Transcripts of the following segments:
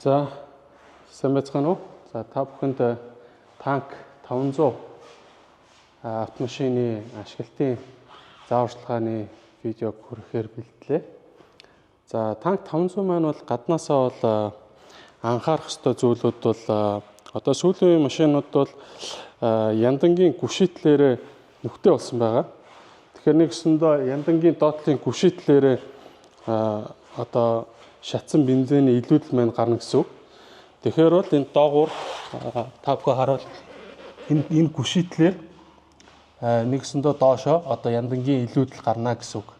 За, сайн байцгаана уу? За, та бүхэнд Tank 500 автомашины ашиглалтын зааварчилгааны видеог хүргэхээр бэлтлээ. За, Tank 500 маань бол гаднаасаа бол анхаарах ёстой зүйлүүд бол одоо сүүлийн үеийн машинууд бол яндангийн гүшитлээрээ нүхтэй болсон байгаа. Тэгэхээр нэгсэндээ яндангийн доотлын гүшитлээрээ одоо шатсан бензиний илүүдэл маань гарна гэсэн үг. Тэгэхээр бол энэ доогуур та бүхэн харуул энэ гүшитлэр нэгсэндээ доошоо одоо яндангийн илүүдэл гарна гэсэн үг.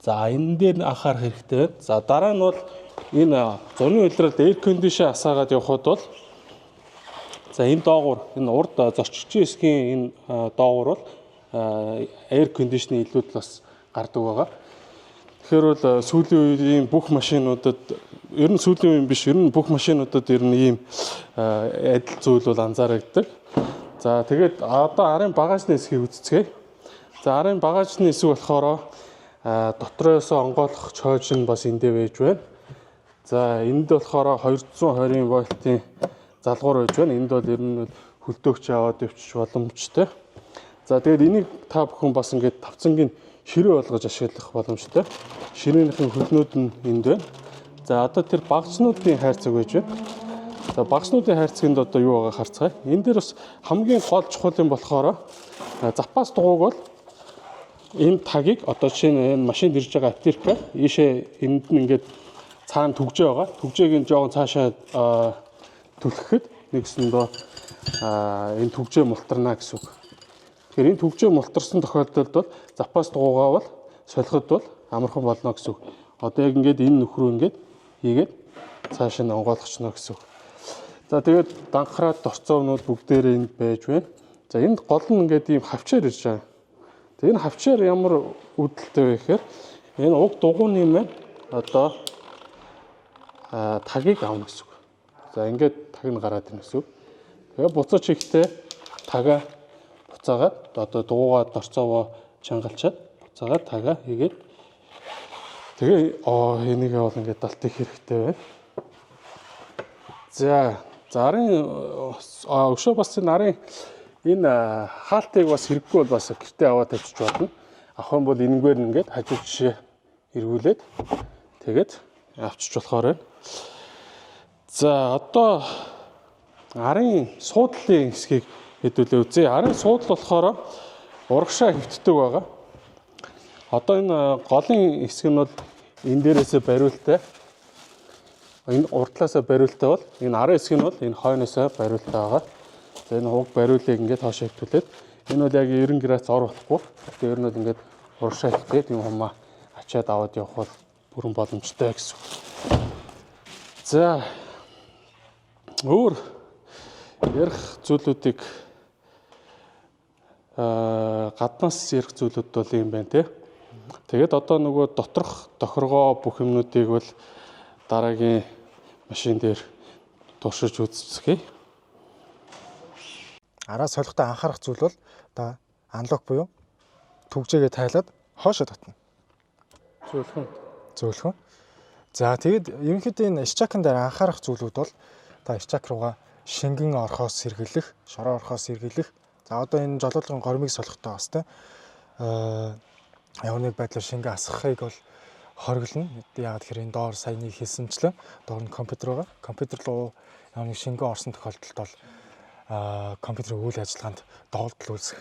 За, энэ дээр анхаарах хэрэгтэй байна. За, дараа нь бол энэ зуны улиралд air condition асаагаад явхад бол, за, энэ доогуур, энэ урд зорчигчийн хэсгийн энэ доогуур бол air condition-ы илүүдэл бас гардаг байгаа. Тэгэхээр бол сүүлийн үеийн бүх машинуудад, ер нь сүүлийн үеийн биш, ер нь бүх машинуудад ер нь ийм адил зүйл бол анзаарэгддэг. За, тэгээд одоо арын багажны хэсгийг үзцгээе. За, арын багажны хэсэг болохоор дотроос онгойлгох чойж нь бас эндээ байж байна. За, энд болохоор 220 вольтын залгуур байж байна. Энд бол ер нь хөлдөөгч аваад явчих боломжтой. За, тэгээд энийг та бүхэн бас ингээд тавцангийн ширээ болгож ашиглах боломжтой. Ширээнийхэн хөлнүүд нь энд байна. За, одоо тэр багцнуудын хайрцаг байж байна. За, багцнуудын хайрцагт одоо юу байгаа харцгаая. Энэ дээр бас хамгийн гол чухал юм болохоор запас дугуйг бол энэ тагийг, одоо жишээ нь энэ машинд ирж байгаа аптека ийшээ энд нь ингээд цаана түгжээ байгаа. Түгжээг нь жоохон цаашаа түлхэхэд нэгсэндөө энэ түгжээ мултарна гэсэн үг. Тэгэхээр энэ түгжээ мултарсан тохиолдолд бол запас дугуйгаа бол солиход бол амархан болно гэсэн үг. Одоо яг ингээд энэ нөхрөө ингээд хийгээд цааш нь онгойлгочно гэсэн үг. За, тэгээд данхраад дорцоонууд бүгдээрээ энд байж байна. За, энд гол нь ингээд ийм хавчаар ирж байгаа. Тэгээ энэ хавчаар ямар үүдэлтэй вэ гэхээр энэ уг дугуйны маань одоо тагийг авна гэсэн үг. За, ингээд таг нь гараад ирнэ гэсэн үг. Тэгээ буцаж хийхдээ тага буцаагаад одоо дугуйгаа, дорцоовоо чангалчаад буцаагаад тага хийгээд, тэгээ энийгээ бол ингээд далтыг хэрэгтэй байна. За, арын өшөө бас энэ арын энэ хаалтыг бас хэрэггүй бол бас гэртээ аваад тавьчих болно. Авах юм бол энэгээр нь ингээд хажуу жишээ эргүүлээд тэгээд авчиж болохоор байна. За, одоо арын суудлын хэсгийг хэдүүлээ үзье. Арын суудал болохоор урагшаа хэвтдэг байгаа. Одоо энэ голын хэсэг нь бол энэ дээрээсээ бариултай. Энэ урдлаасаа бариултай бол энэ арын хэсэг нь бол энэ хойноосоо бариултай байгаа. За, энэ уг бариулыг ингээд хоошоо хэвтүүлээд, энэ бол яг 90 градус ор болохгүй. Тэгээ ер нь бол ингээд урагшаа хэвтээд юм хумаа ачаад аваад явах бол бүрэн боломжтой гэсэн. За, өөр ярих зүйлүүдийг гаднаас ярих зүйлүүд бол юм байна те. Тэгээд одоо нөгөө доторх тохиргоо бүх юмнуудыг бол дараагийн машин дээр туршиж үзцгээе. Араа солихдоо анхаарах зүйл бол одоо unlock буюу түгжээгээ тайлаад хоошо татна. Зөөлхөн. Зөөлхөн. За, тэгээд ерөнхийдөө энэ рычагын дээр анхаарах зүйлүүд бол та рычаг руугаа шингэн орохоос сэргийлэх, шороо орохоос сэргийлэх. За, одоо энэ жолоодлагын гормыг солихдоо бас те ямар нэг байдлаар шингэн асгахыг бол хориглоно. Яагаад тэгэхээр энэ доор саяны хэлсэнчлэн доор нь компьютер байгаа. Компьютер руу ямар нэг шингэн орсон тохиолдолд бол компьютерийн үйл ажиллагаанд доотлол үүсэх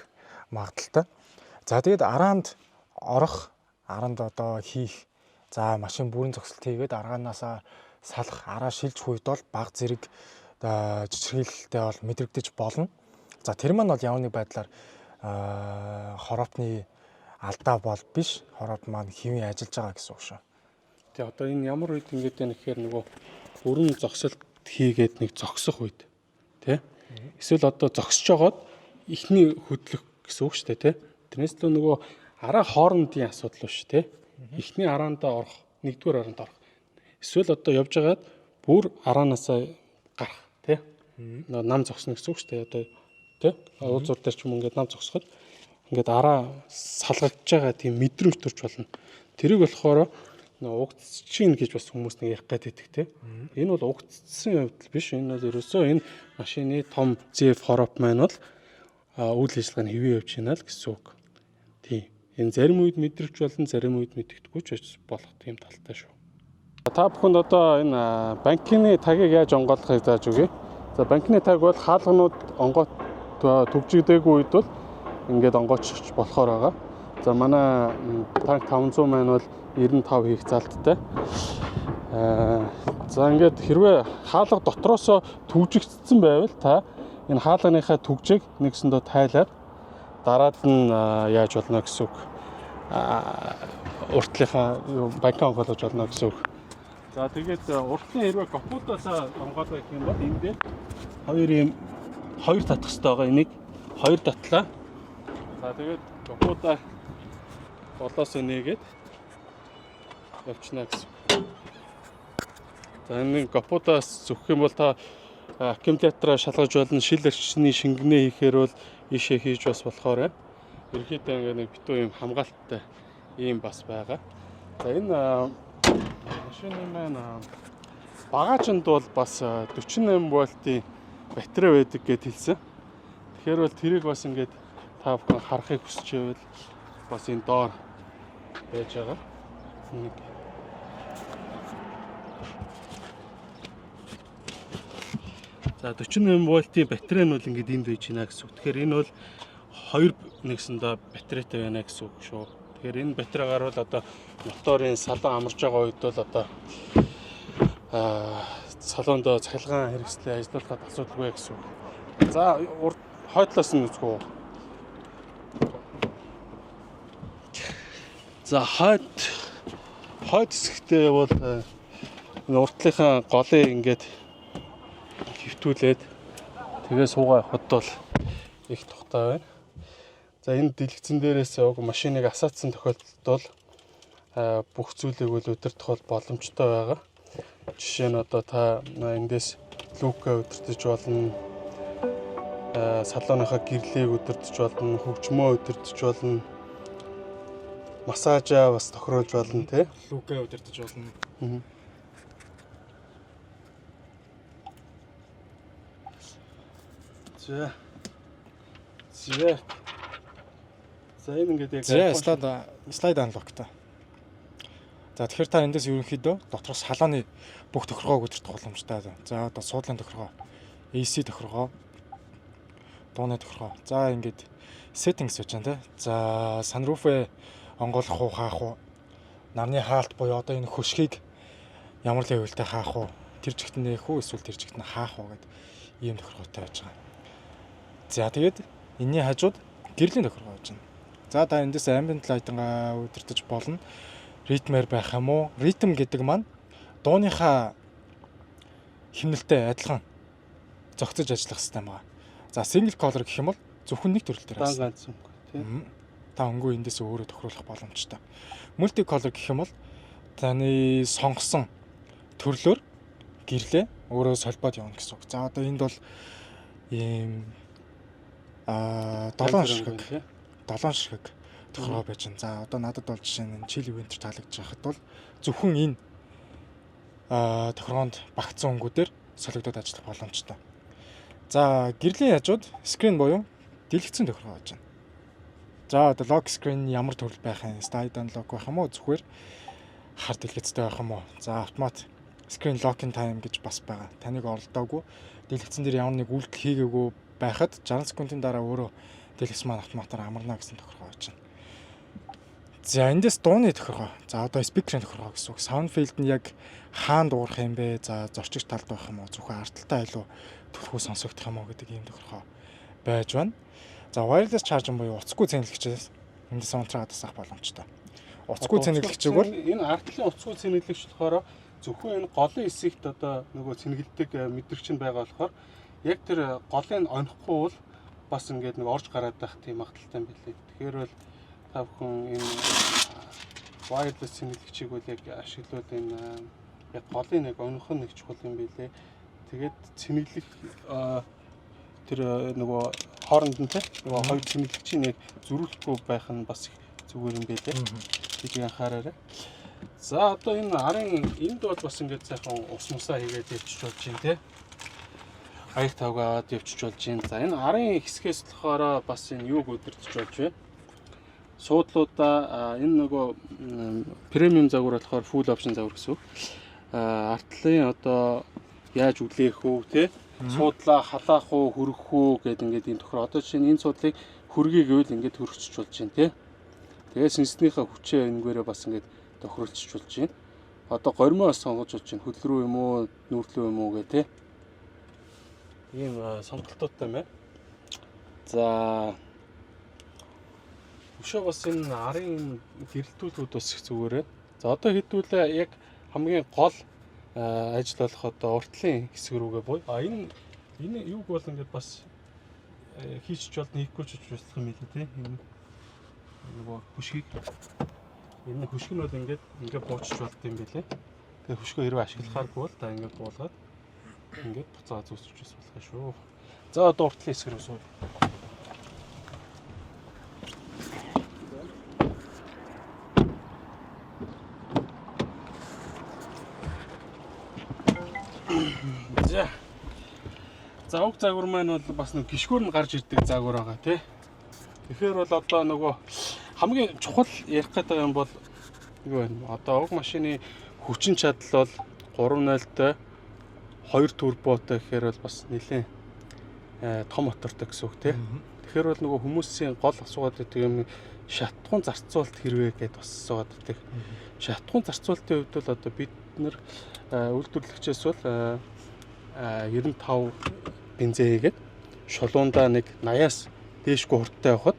магадлалтай. За, тэгээд араанд орох, аранд одоо хийх, за, машин бүрэн зогсолт хийгээд араанаасаа салах, араа шилжих үед бол бага зэрэг чичирхийлэлтэй бол мэдрэгдэж болно. За, тэр маань бол ямар нэг байдлаар хороопны алдаа бол биш. Хороп маань хэвийн ажиллаж байгаа гэсэн үг шүү. Тэгээ одоо энэ ямар үед ингэж байна гэхээр нөгөө бүрэн зогсолт хийгээд нэг зогсох үед тий. Эсвэл одоо зогсож байгаад эхний хөдлөх гэсэн үг шүү дээ, тий. Тэрнээс л нөгөө араа хоорондын асуудал биш тий. Эхний араандаа орох, нэгдүгээр араанд орох. Эсвэл одоо явж байгаад бүр араанаасаа гарах тий. Нам зогсно гэсэн үг шүү дээ. Одоо тий. Уулзуур дээр ч юм ингээд нам зогсоход ингээд араа салгагдж байгаа тийм мэдрэмж төрж болно. Тэрийг болохоор Нөө угтж чинь гэж бас хүмүүс нэг ярих гээд байдаг те. Энэ бол угтсан явдал биш. Энэ бол ерөөсөө энэ машины том ZF хороп маань бол үйл ажиллагаа нь хэвээ явж байна л гэсэн үг. Тийм. Энэ зарим үед мэдрэгч болон зарим үед мэдэгдэхгүй ч болох тийм талтай шүү. Та бүхэнд одоо энэ банкны тагийг яаж онгойлгохыг зааж өгье. За, банкны таг бол хаалганууд онгой түгжигдээгүй үед бол ингээд онгойчих болохоор байгаа. За, манай танк 500 маань бол 95 хийх залттай. За, ингээд хэрвээ хаалга дотроосоо түгжигдсэн байвал та энэ хаалганыхаа түгжээг нэгсэндээ тайлаад дараад нь яаж болно гэсэн үг. Уртлынхаа банкын онгойлгож болно гэсэн үг. За, тэгээд уртлын хэрвээ капотоос онгойлгох гэх юм бол энэ дээр хоёр юм хоёр татах хэрэгтэй байгаа. Энийг хоёр татлаа. За, тэгээд капота голоос нээгээд явчихна гэсэн. За, энэ капотаас зөхөх юм бол та аккумулятораа шалгаж болно. Шил эрчний шингэнээ хийхээр бол ийшээ хийж бас болохоор байна. Ерөнхийдөө ингээ нэг битүү юм хамгаалттай ийм бас байгаа. За, энэ машины маань багаажинд бол бас 48 вольтын батарей байдаг гэж хэлсэн. Тэгэхээр бол тэрийг бас ингээд та бүхэн харахыг хүсч байвал бас энэ доор байж байгаа. Нэг. За, 48 вольтын батарей нь бол ингээд энд байж байна гэсэн үг. Тэгэхээр энэ бол хоёр нэгсэндээ батарейтай байна гэсэн үг шүү. Тэгэхээр энэ батарейгаар бол одоо моторын салон амарж байгаа үед бол одоо салонд цахилгаан хэрэгслээ ажиллуулахад асуудалгүй гэсэн үг. За, урд хойдлоос нь үзэх үү. За, хойд хэсэгтээ бол энэ уртлынхаа голыг ингээд хэвтүүлээд тэгээ суугаа явахад бол их тухтай байна. За, энэ дэлгэцэн дээрээс уг машиныг асаацсан тохиолдолд бол бүх зүйлийг бол удирдах бол боломжтой байгаа. Жишээ нь одоо та эндээс люкээ удирдах болно, салоныхаа гэрлийг удирдах болно, хөгжмөө удирдах болно, массажаа бас тохируулж болно тий. Люкээ удирдах болно. За. За. За, энэ ингээд яг За, slide unlock та. За, тэгэхээр та эндээс ерөнхийдөө дотроос салооны бүх тохиргоог удирдах боломжтой. За, одоо суудлын тохиргоо, AC тохиргоо, дууны тохиргоо. За, ингээд settings гэж байна те. За, sunroof-ээ онгойлгох уу, хаах уу? Нарны хаалт буюу одоо энэ хөшгийг ямар level тэй хаах уу? Тэр чигт нээх үү эсвэл тэр чигт нь хаах уу гэд ийм тохиргоотой байж байгаа. За, тэгээд энэний хажууд гэрлийн тохиргоо байж байна. За, та эндээс ambient lighting-аа удирдах болно. Ритмээр байх юм уу? Ритм гэдэг маань дууныхаа хэмнэлтэд адилхан зохицож ажиллах хэрэгтэй байгаа. За, single color гэх юм бол зөвхөн нэг төрөл дээр дан байна. ганц өнгө тий. Та өнгөө эндээс өөрөө тохируулах боломжтой. Multi color гэх юм бол таны сонгосон төрлөөр гэрлээ өөрөө холбоод явна гэсэн үг. За, одоо энд бол ийм долоон ширхэг, долоон ширхэг тохиргоо байж байна. За, одоо надад бол жишээ нь Chili Winter таалагдж байхад бол зөвхөн энэ тохиргоонд багтсан өнгүүдээр солигдоод ажиллах боломжтой. За, гэрлийн хажууд screen буюу дэлгэцэн тохиргоо байж байна. За, одоо lock screen ямар төрөл байх юм? Slide unlock байх юм уу? Зүгээр хар дэлгэцтэй байх юм уу? За, автомат screen locking time гэж бас байгаа. Таныг оролдоогүй, дэлгэцэн дээр ямар нэг үйлдэл хийгээгүй байхад 60 секундын дараа өөрөө дэлгэц маань автоматар амарна гэсэн тохиргоо байж байна. За, эндээс дууны тохиргоо. За, одоо speaker ийн тохиргоо гэсэн үг. Sound field нь яг хаана дуугарах юм бэ? За, зорчигч талд байх юм уу? Зөвхөн ард талдаа илүү түлхүү сонсогдох юм уу гэдэг ийм тохиргоо байж байна. За, wireless charging буюу утасгүй цэнэглэгчээс эндээс унтраад авах боломжтой. Утасгүй цэнэглэгчийг бол энэ ард талын утасгүй цэнэглэгч болохоор зөвхөн энэ голын хэсэгт одоо нөгөө цэнэглэдэг мэдрэгч нь байгаа болохоор яг тэр голыг онихгүй бол бас ингээд нэг орж гараад байх тийм магадлалтай юм билээ. Тэгэхээр бол та бүхэн энэ wireless цэнэглэгчийг бол яг ашиглавал энэ яг голын нэг оних нь нэг чухал юм билээ. Тэгээд цэнэглэх тэр нөгөө хооронд нь те нөгөө хоёр цэнэглэгчийн яг зөрүүлэхгүй байх нь бас их зүгээр юм билээ. Гэдгийг анхаараарай. За, одоо энэ арын энд бол бас ингээд сайхан ус мусаа хийгээд явчих болж байна те. Аяг тавгаа аваад явчих болж байна. За, энэ арын хэсгээс болохоор бас энэ юуг удирдах болж байна. Суудлуудаа энэ нөгөө премиум загвар болохоор full option загвар гэсэн үг. Артлын одоо яаж үлээх үү те, суудлаа халаах уу, хөргөх үү гэд ингээд энэ тохироо. Одоо жишээ нь энэ суудлыг хөргий гэвэл ингээд хөргөчж болж байна те. Тэгээ сэнснийхээ хүчээ энэгээрээ бас ингээд тохируулчих болж байна. Одоо горимоо бас сонгож болж байна. Хөл рүү юм уу, нүүрлүү юм уу гэ те. Ийм сонголтуудтай байна. За, өшөө бас энэ арын гэрэлтүүлүүд бас их зүгээр байна. За, одоо хэдүүлээ яг хамгийн гол ажил болох одоо уртлын хэсэг рүүгээ буй. А энэ юуг бол ингээд бас хийчих болно, хийхгүй ч болох юм билээ те. Энэ нөгөө хөшгийг, энэ хөшг нь бол ингээд ингээд буучч болд юм билээ. Тэгээ хөшгөө хэрвээ ашиглахааргүй бол та ингээд буулгаад ингээд буцаа зүүсч бас болох шүү. За, одоо уртлын хэсэг рүү сууя. За. За, уг загвар маань бол бас нэг гишгүүр нь гарч ирдэг загвар байгаа тий. Тэгэхээр бол одоо нөгөө хамгийн чухал ярих гэдэг юм бол юу вэ? Одоо уг машины хүчин чадал бол 3.0-тай 2 турботой гэхээр бол бас нэлээд том мотортой гэсэн үг тий. Тэгэхээр бол нөгөө хүмүүсийн гол асуугаад байдаг юм шатхуун зарцуулалт хэрвээ гэдээ бас асуугаад байдаг. Шатхуун зарцуулалтын хувьд бол одоо бид нэр үйлдвэрлэгчээс бол 95 бензин хийгээд шулуundаа нэг 80-аас дээшгүй хурдтай явхад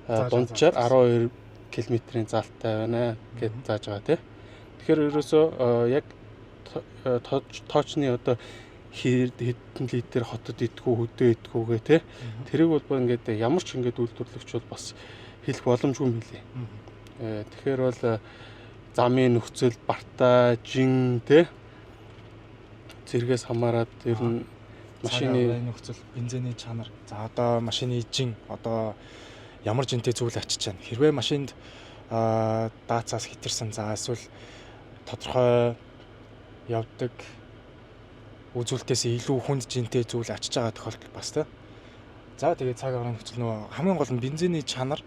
дунджаар 12 км-ийн заалттай байна гэд зааж байгаа тий. Тэгэхээр ерөөсөө яг тоочны одоо хэдэн литр хотод идэхүү, хөдөө идэхүүгээ тий. Тэрийг бол ингээд ямар ч ингээд үйлдвэрлэгч бол бас хэлэх боломжгүй юм билээ. Тэгэхээр бол замын нөхцөл, бартай, жин тий зэргээс хамаарат ер нь машины нөхцөл, бензиний чанар, за одоо машины жин, одоо ямар жинтэй зүйл ачиж байна. Хэрвээ машинд даацаас хитэрсэн, за эсвэл тодорхой явдаг үзүүлэлтээс илүү хүнд жинтэй зүйл ачиж байгаа тохиолдол бас тий. За, тэгээд цаг агаарын нөхцөл, нөгөө хамгийн гол нь бензиний чанар,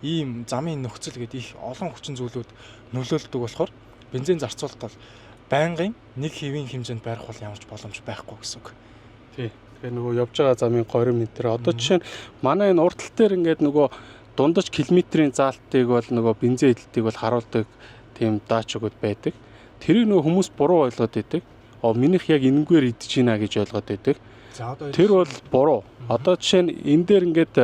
ийм замын нөхцөл гэдэг их олон хүчин зүйлүүд нөлөөлдөг болохоор бензин зарцуулалт бол байнгын нэг хэвийн хэмжээнд барих бол ямар ч боломж байхгүй гэсэн үг. Тий. Тэгэхээр нөгөө явж байгаа замын горим энэ төр. Одоо жишээ нь манай энэ урд тал дээр ингээд нөгөө дундаж километрийн заалтыг бол нөгөө бензин эдэлтийг бол харуулдаг тийм даачгууд байдаг. Тэрийг нөгөө хүмүүс буруу ойлгоод байдаг. Оо, минийх яг энэнгээр идэж гинэ гэж ойлгоод байдаг. За, одоо Тэр бол буруу. Одоо жишээ нь энэ дээр ингээд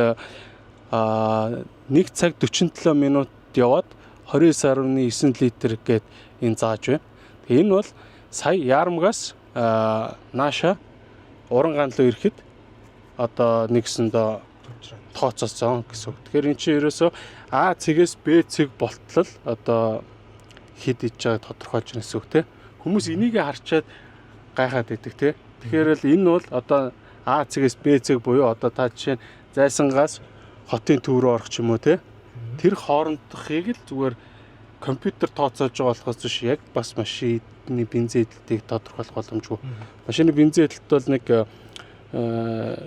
1 цаг 47 минут яваад 29.9 литр гээд энэ зааж байна. Тэгээ энэ бол сая Яармагаас нааша Уран руу ирэхэд одоо нэгсэндээ тооцоосон гэсэн үг. Тэгэхээр эн чинь ерөөсөө А цэгээс Б цэг болтлол одоо хэд иж байгааг тодорхойлж байна гэсэн үг те. Хүмүүс энийг харчаад гайхаад байдаг те. Тэгэхээр л энэ бол одоо А цэгээс Б цэг буюу одоо та жишээ нь Зайсангаас хотын төв рүү орох ч юм уу те. Тэр хоорондохыг л зүгээр компьютер тооцоолж байгаа болохоос биш яг бас машины бензин эдэлтийг тодорхойлох боломжгүй. Машины бензин эдэлт бол нэг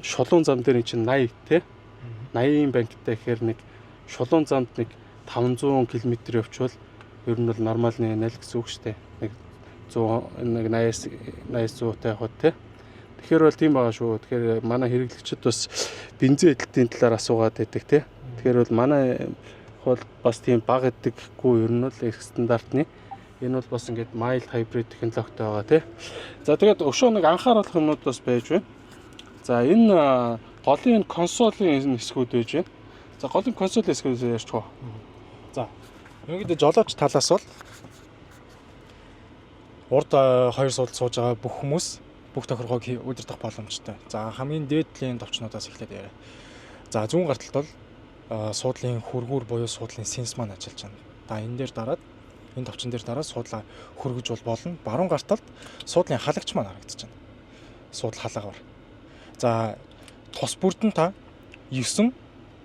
шулуун зам дээр чинь 80 те. 80-ийн банктай гэхээр нэг шулуун замд нэг 500 км явчвал ер нь бол нормалны нэл гэсэн үг шүү дээ. Нэг 100, нэг 80-аас 80 100 та явахад те. Тэгэхээр бол тийм байгаа шүү. Тэгэхээр манай хэрэглэгчид бас бензин эдэлтийн талаар асуугаад байдаг те. Тэгэхээр бол манай бол бас тийм бага эдэггүй, ер нь бол их стандартны. Энэ бол бас ингээд mild hybrid технологитой байгаа тий. За, тэгээд өшөө нэг анхааруулах юмнууд бас байж байна. За, энэ голын консолын энэ хэсгүүд байж байна. За, голын консол хэсгүүд ярьчих уу. За, ерөнхийдөө жолооч талаас бол урд хоёр суудал сууж байгаа бүх хүмүүс бүх тохиргоог удирдах боломжтой. За, хамгийн дээд талын товчнуудаас эхлээд яриа. За, зүүн гар талд бол суудлын хөргүүр буюу суудлын сенс маань ажиллаж байна. За, энэ дээр дараад, энэ товчон дээр дараад суудлаа хөргөж бол болно. Баруун гар талд суудлын халагч маань харагдаж байна. Суудал халагаар. За, тус бүрдэн та 9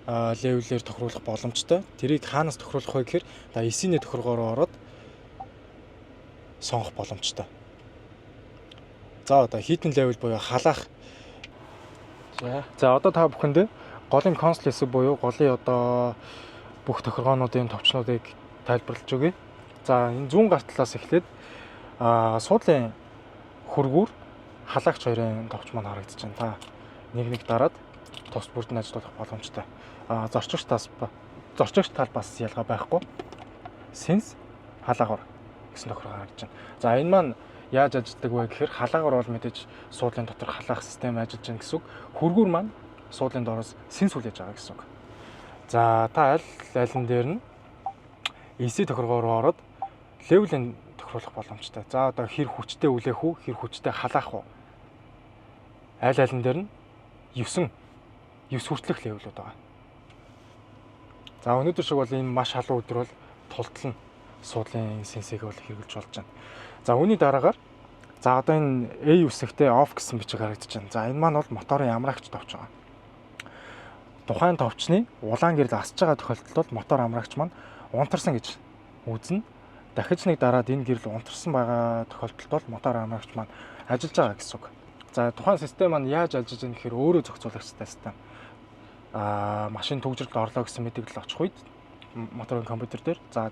level ээр тохируулах боломжтой. Тэрийг хаанаас тохируулах вэ гэхээр та EC-ний тохиргоороо ороод сонгох боломжтой. За, одоо heating level буюу халаах. За, одоо та бүхэндээ голын консол хэсэг буюу голын одоо бүх тохиргоонуудын товчнуудыг тайлбарлаж өгье. За, энэ зүүн гар талаас эхлээд суудлын хөргүүр, халаагч хоёрын товч маань харагдаж байна. Та нэг нэг дараад тус бүрд нь ажиллах боломжтой. Зорчигч тал бас ялгаа байхгүй. Сенс, халаагуур гэсэн тохиргоо харагдаж байна. За, энэ маань яаж ажилладаг вэ гэхээр халаагуур бол мэдээж суудлын дотор халаах систем ажиллаж байна гэсэн үг. Хөргүүр маань суудлын доороос сенс хүлээж байгаа гэсэн үг. За, та аль алин дээр нь AC тохиргоо руу ороод level ийг тохируулах боломжтой. За, одоо хэр хүчтэй үлээх үү, хэр хүчтэй халаах уу? Аль алин дээр нь 9 9 хүртэлх level үүд байгаа. За, өнөөдөр шиг бол энэ маш халуун өдөр бол тултал нь суудлын сенсийг бол хэрэглэж болж байна. За, үүний дараагаар, за, одоо энэ A үсэгтээ off гэсэн бичиг харагдаж байна. За, энэ маань бол моторын амраагч товч байгаа. Тухайн товчны улаан гэрэл асж байгаа тохиолдолд бол мотор амраагч маань унтарсан гэж үзнэ. Дахиж нэг дараад энэ гэрэл унтарсан байгаа тохиолдолд бол мотор амраагч маань ажиллаж байгаа гэсэн үг. За, тухайн систем маань яаж ажиллаж байгаа гэхээр өөрөө зохицуулагчтай систем. Машин түгжрэлд орлоо гэсэн мэдээлэл очих үед моторын компьютер дээр, за,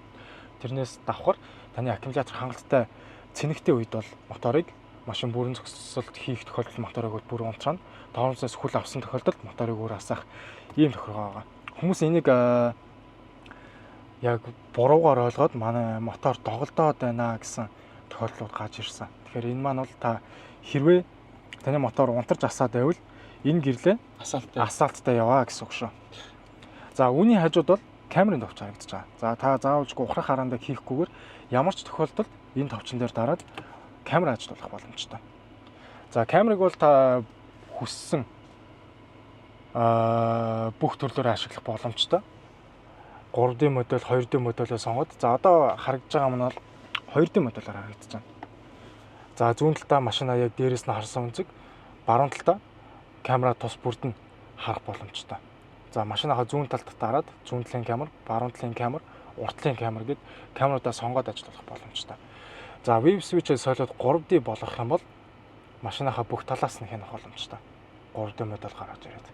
тэрнээс давхар таны аккумулятор хангалттай цэнэгтэй үед бол моторыг, машин бүрэн зогсолт хийх тохиолдолд моторыг бүр унтраана. Тормозоос хүл авсан тохиолдолд моторыг өөр асаах ийм тохиргоо байгаа. Хүмүүс энийг яг буруугаар ойлгоод манай мотор доголдоод байна гэсэн тохиолдлууд гарч ирсэн. Тэгэхээр энэ маань бол та хэрвээ таны мотор унтарч асаад байвал энэ гэрлээ Асаалттай. асаалттай яваа гэсэн үг шүү. За, үүний хажууд бол камерын товч харагдаж байгаа. За, та заавалжгүй ухрах хараандаа хийхгүйгээр ямар ч тохиолдолд энэ товчон дээр дараад камер ажиллуулах боломжтой. За, камерыг бол та хүссэн бүх төрлөөр ашиглах боломжтой. 3D модель, 2D модельөө сонгоод, за, одоо харагдаж байгаа нь бол 2D модельээр харагдаж байна. За, зүүн талдаа машина яг дээрээс нь харсан өнцөг, баруун талдаа камера тус бүрд нь харах боломжтой. За, машиныхаа зүүн талд дараад зүүн талын камер, баруун талын камер, урд талын камер гээд камеруудаа сонгоод ажиллах боломжтой. За, view switch-ийг солиод 3D болгох юм бол машиныхаа бүх талаас нь хянах боломжтой. 3D модель гаргаж ирээд.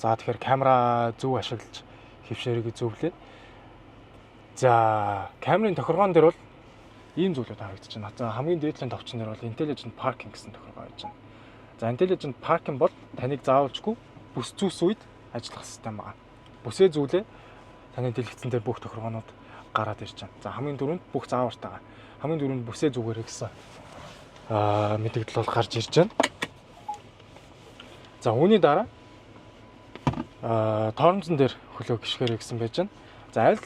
За, тэгэхээр камера зөв ашиглаж хэвшээрийг зөвлөө. За, камерын тохиргоон дээр бол ийм зүйлүүд харагдаж байна. За, хамгийн дээд талын товчон дээр бол Intelligent Parking гэсэн тохиргоо байж байна. За, Intelligent Parking бол таныг заавалжгүй бүс зүүс үед ажиллах систем байна. Бүсээ зүүлээ таны дэлгэцэн дээр бүх тохиргоонууд гараад ирж байна. За, хамгийн түрүүнд бүх заавартайгаа. Хамгийн түрүүнд бүсээ зүгээрэй гэсэн мэдээлэл бол гарч ирж байна. За, үүний дараа тоормзон дээр хөлөө гიშгээрэй гэсэн байж байна. За, аль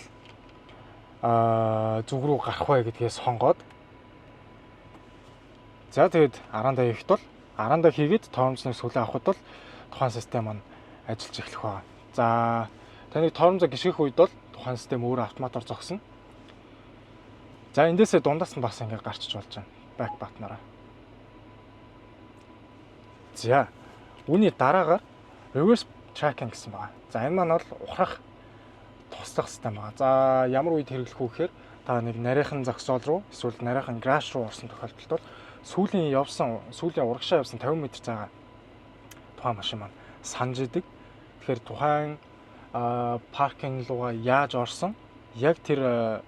зүг рүү гарах вэ гэдгээ сонгоод, за, тэгээд араандаа хийхэд бол араандаа хийгээд тоормзныг сүлээ авахд бол тухайн систем маань ажиллаж эхлэх байгаа. За, таны тоормзоо гიშгэх үед бол тухайн систем өөрөө автоматар зогсно. За, эндээсээ дундаас нь бас ингэ гарчиж болж байна. Back button-аараа. За, үүний дараагаар reverse tracking гэсэн байгаа. За, энэ маань бол ухрах туслах систем байгаа. За, ямар үед хэрэглэх үү гэхээр та нэг нарийнхан зогсоол руу эсвэл нарийнхан гараж руу орсон тохиолдолд бол сүүлийн явсан, сүүлийн урагшаа явсан 50 м зайгаа тухайн машин маань санаж идэг. Тэгэхээр тухайн паркинг руугаа яаж орсон яг тэр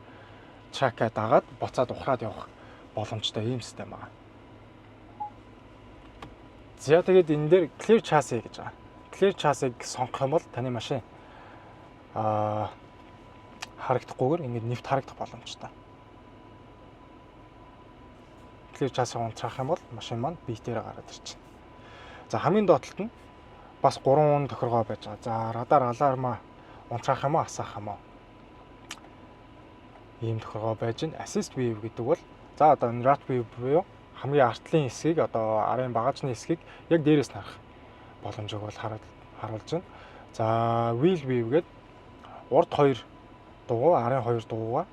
track аа дагаад буцаад ухраад явах боломжтой ийм систем байгаа. За, тэгээд энэ дээр clear chassis гэж байгаа. Clear chassis-г сонгох юм бол таны машин харагдахгүйгээр ингээд нэвт харагдах боломжтой. Clear chassis унтраах юм бол машин маань биетээрээ гараад ирчихнэ. За, хамгийн доод талд нь бас гурван тохиргоо байж байгаа. За, радар alarm аа унтраах юм уу, асаах юм уу? Ийм тохиргоо байж байна. Assist view гэдэг бол, за, одоо энэ rear view буюу хамгийн ард талын хэсгийг, одоо арын багажны хэсгийг яг дээрээс нь харах боломжийг бол харуулж байна. За, wheel view гэдэг урд хоёр дугуй, арын хоёр дугуйгаа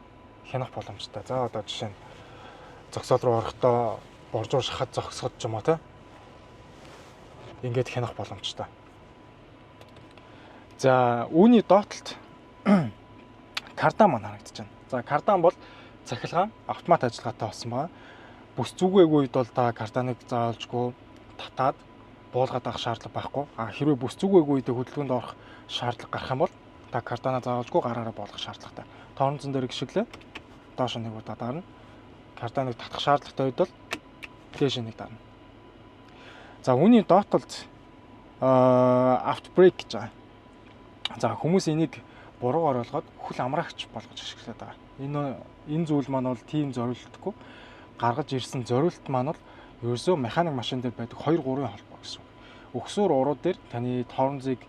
хянах боломжтой. За, одоо жишээ нь зогсоол руу орохдоо боржуур шахаад зогсоход ч юм уу те. Ингээд хянах боломжтой. За, үүний доод талд кардан маань харагдаж байна. За, кардан бол Цахилгаан автомат ажиллагаатай болсон байгаа. Бүс зүгээгүй үед бол та карданыг заавалжгүй татаад буулгаад авах шаардлага байхгүй. А хэрвээ бүс зүгээгүй үед хөдөлгөөнд орох шаардлага гарах юм бол та кардана заавалжгүй гараараа буулгах шаардлагатай. Тормозон дээр гიშгэлээ. Доош нэг удаа дарна. Карданыг татах шаардлагатай үед бол дээш нэг дарна. За, үүний доод талд auto brake гэж байгаа. За, хүмүүс энийг буруугаар ойлгоод хөл амраагч болгож ашиглаад байгаа. Энэ зүйл маань бол тийм зориултгүй гаргаж ирсэн зориулт маань бол ерөөсөө механик машин дээр байдаг 2 3-ын холбоо гэсэн үг. Өгсөөр уруу дээр таны тормозыг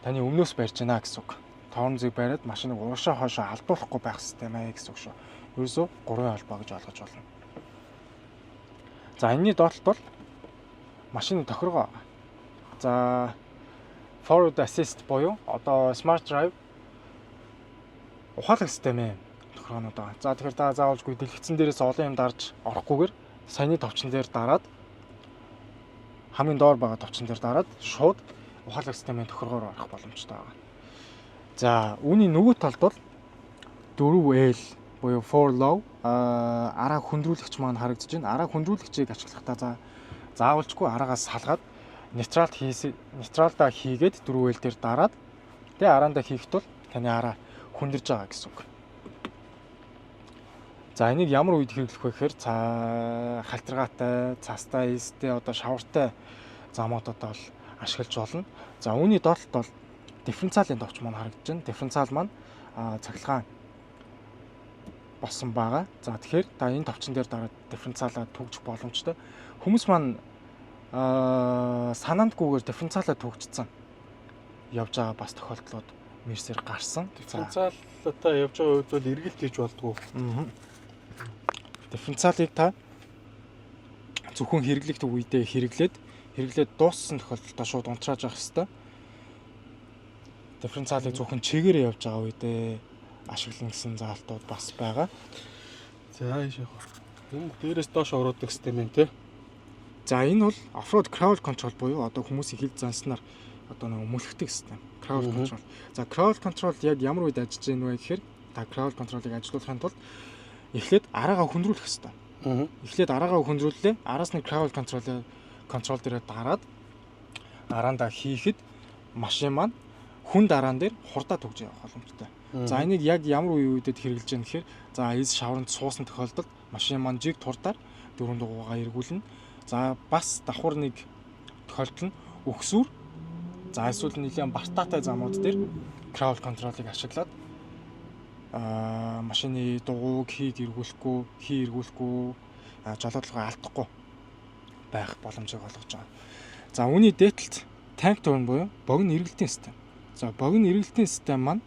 таны өмнөөс барьж байна гэсэн үг. Тормозыг бариад машиныг урагшаа хойшоо алдуулахгүй байх систем аа гэсэн үг шүү. Ерөөсөө 3-ын холбоо гэж ойлгож байна. За, энэний доод талд бол машины тохиргоо. За, forward assist буюу одоо smart drive ухаалаг системийн тохиргоонууд байгаа. За, тэгэхээр та заавалжгүй дэлгэцэн дээрээс олон юм дарж орохгүйгээр саяны товчон дээр дараад, хамгийн доор байгаа товчон дээр дараад шууд ухаалаг системийн тохиргоор орох боломжтой байгаа. За, үүний нөгөө талд бол 4L буюу 4 low араа хүндрүүлэгч маань харагдаж байна. Араа хүндрүүлэгчийг ашиглахдаа за заавалчгүй араагаас салгаад нейтралд хийс нейтралдаа хийгээд 4L дээр дараад, тэгээ араандаа хийхэд бол таны араа хүндэрж байгаа гэсэн үг. За, энийг ямар үед хэрэглэх вэ гэхээр за халтаргаатай, цастай, эстэй, одоо шавартай замуудад бол ашиглаж болно. За, үүний доод талд бол дифференциалын товч маань харагдаж байна. Дифференциал маань цахилгаан болсон байгаа. За, тэгэхээр та энэ товчон дээр дараад дифференциалаа түгжих боломжтой. Хүмүүс маань санаандгүйгээр дифференциалаа түгжсэн явж байгаа бас тохиолдлууд Мерсээр гарсан. Дифференциалтай явж байгаа үед бол эргэлт хийж болдгоо. Дифференциалыг та зөвхөн хэрэглэх үедээ хэрэглээд, хэрэглээд дууссан тохиолдолд шууд унтрааж авах хэрэгтэй. Дифференциалыг зөвхөн чигээрээ явж байгаа үедээ ашиглана гэсэн заалтууд бас байгаа. За, ийш явах. Энэ дээрээс доош ороодог систем юм те. За, энэ бол off-road crawl control буюу одоо хүмүүсийн хил занснаар одоо нэг мөлхдөг систем. Crawl control. За, crawl control яг ямар үед ажиллаж байна вэ гэхээр та crawl control-ыг ажилуулахын тулд эхлээд араагаа хүндрүүлэх хэрэгтэй. Эхлээд араагаа хүндрүүллээ. Араас нь crawl control дээрээ дараад араандаа хийхэд машин маань хүнд араан дээр хурдаа түгж явах боломжтой. За, энийг яг ямар үе үедэд хэрэглэж яах гэхээр за эс шавранд суусан тохиолдолд машин маань жиг турдаар дөрөв дугуйгаа эргүүлнэ. За, бас давхар нэг тохиолдол нь өгсүүр, за эсвэл нэлээд бартаатай замууд дээр crawl control-ыг ашиглаад машины дугуйг хий эргүүлэхгүй, жолоодлогоо алдахгүй байх боломжийг олгож байгаа. За, үүний дээд талд tank turn буюу богино эргэлтийн систем. За, богино эргэлтийн систем маань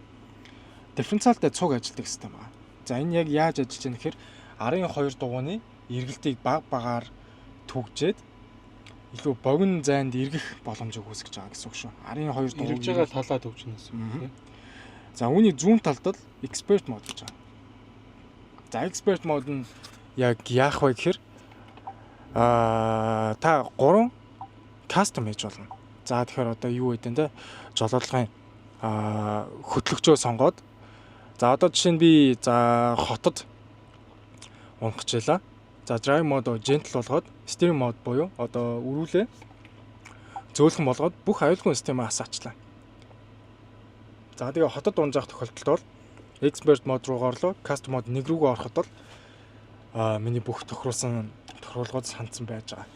дифференциалтай цуг ажилладаг систем байна. За, энэ яг яаж ажиллаж байгаа гэхээр арын хоёр дугуйны эргэлтийг баг багаар түгжээд илүү богино зайд эргэх боломжийг үүсгэж байгаа гэсэн үг шүү. Арын хоёр дугуй Эргэж байгаа талаа төвчнө гэсэн үг тийм. За, үүний зүүн талд л expert mode гэж байгаа. За, expert mode нь яг яах вэ гэхээр та 3 custom хийж болно. За, тэгэхээр одоо юу гэдэг нь те, жолоодлогын хөтлөгчөө сонгоод, за одоо жишээ нь би за хотод унах гэж байлаа. За, drive mode gentle болгоод, steering mode буюу одоо өрүүлээ зөөлхөн болгоод бүх аюулгүй системээ асаачлаа. За, тэгээ хотод унжаах тохиолдолд бол expert mode руу орлоо. Custom mode 1 рүүгээ ороход бол миний бүх тохируулсан тохируулгууд хандсан байж байгаа.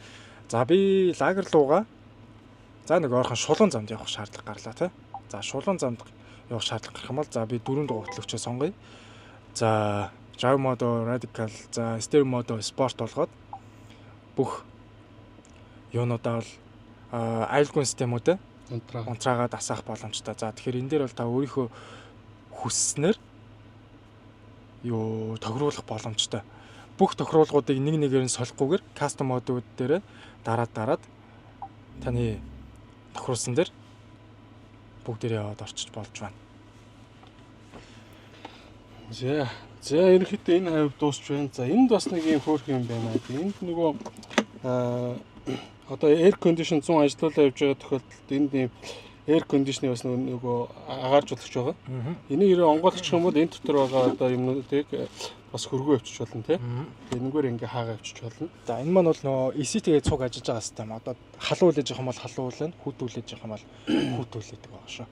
За, би лагер руугаа за нэг ойрхон шулуун замд явах шаардлага гарлаа тий. За, шулуун замд явах шаардлага гарах юм бол за би дөрөв дугаар хөтлөгчөө сонгоё. За, drive mode radical, за steering mode sport болгоод бүх юунуудаа бол аюулгүй системүүдээ унтраагаад асаах боломжтой. За, тэгэхээр энэ дээр бол та өөрийнхөө хүсснээр юу тохируулах боломжтой. Бүх тохируулгуудыг нэг нэгээр нь солихгүйгээр custom mode ууд дээр дараад дараад таны тохируулсан дээр бүгдээрээ яваад орчиж болж байна. За. За, ерөнхийдөө энэ хавь дуусч байна. За, энд бас нэг юм хөөрхөн юм байна. Энд нөгөө одоо air condition 100 ажиллуулаа явж байгаа тохиолдолд энд ийм Air condition бас нөгөө агааржуулагч байгаа. Энийг ерөө онгойлгочих юм бол энэ дотор байгаа одоо юмнуудыг бас хөргөө авчиж болно, тий. Энэгээр ингээ хаагаа авчиж болно. За, энэ маань бол нөгөө ECT-гээ цуг ажиллаж байгаа систем. Одоо халуун үлээж явах юм бол халуун үлээнэ, хүйтэн үлээж явах юм бол хүйтэн үлээдэг байгаа шүү.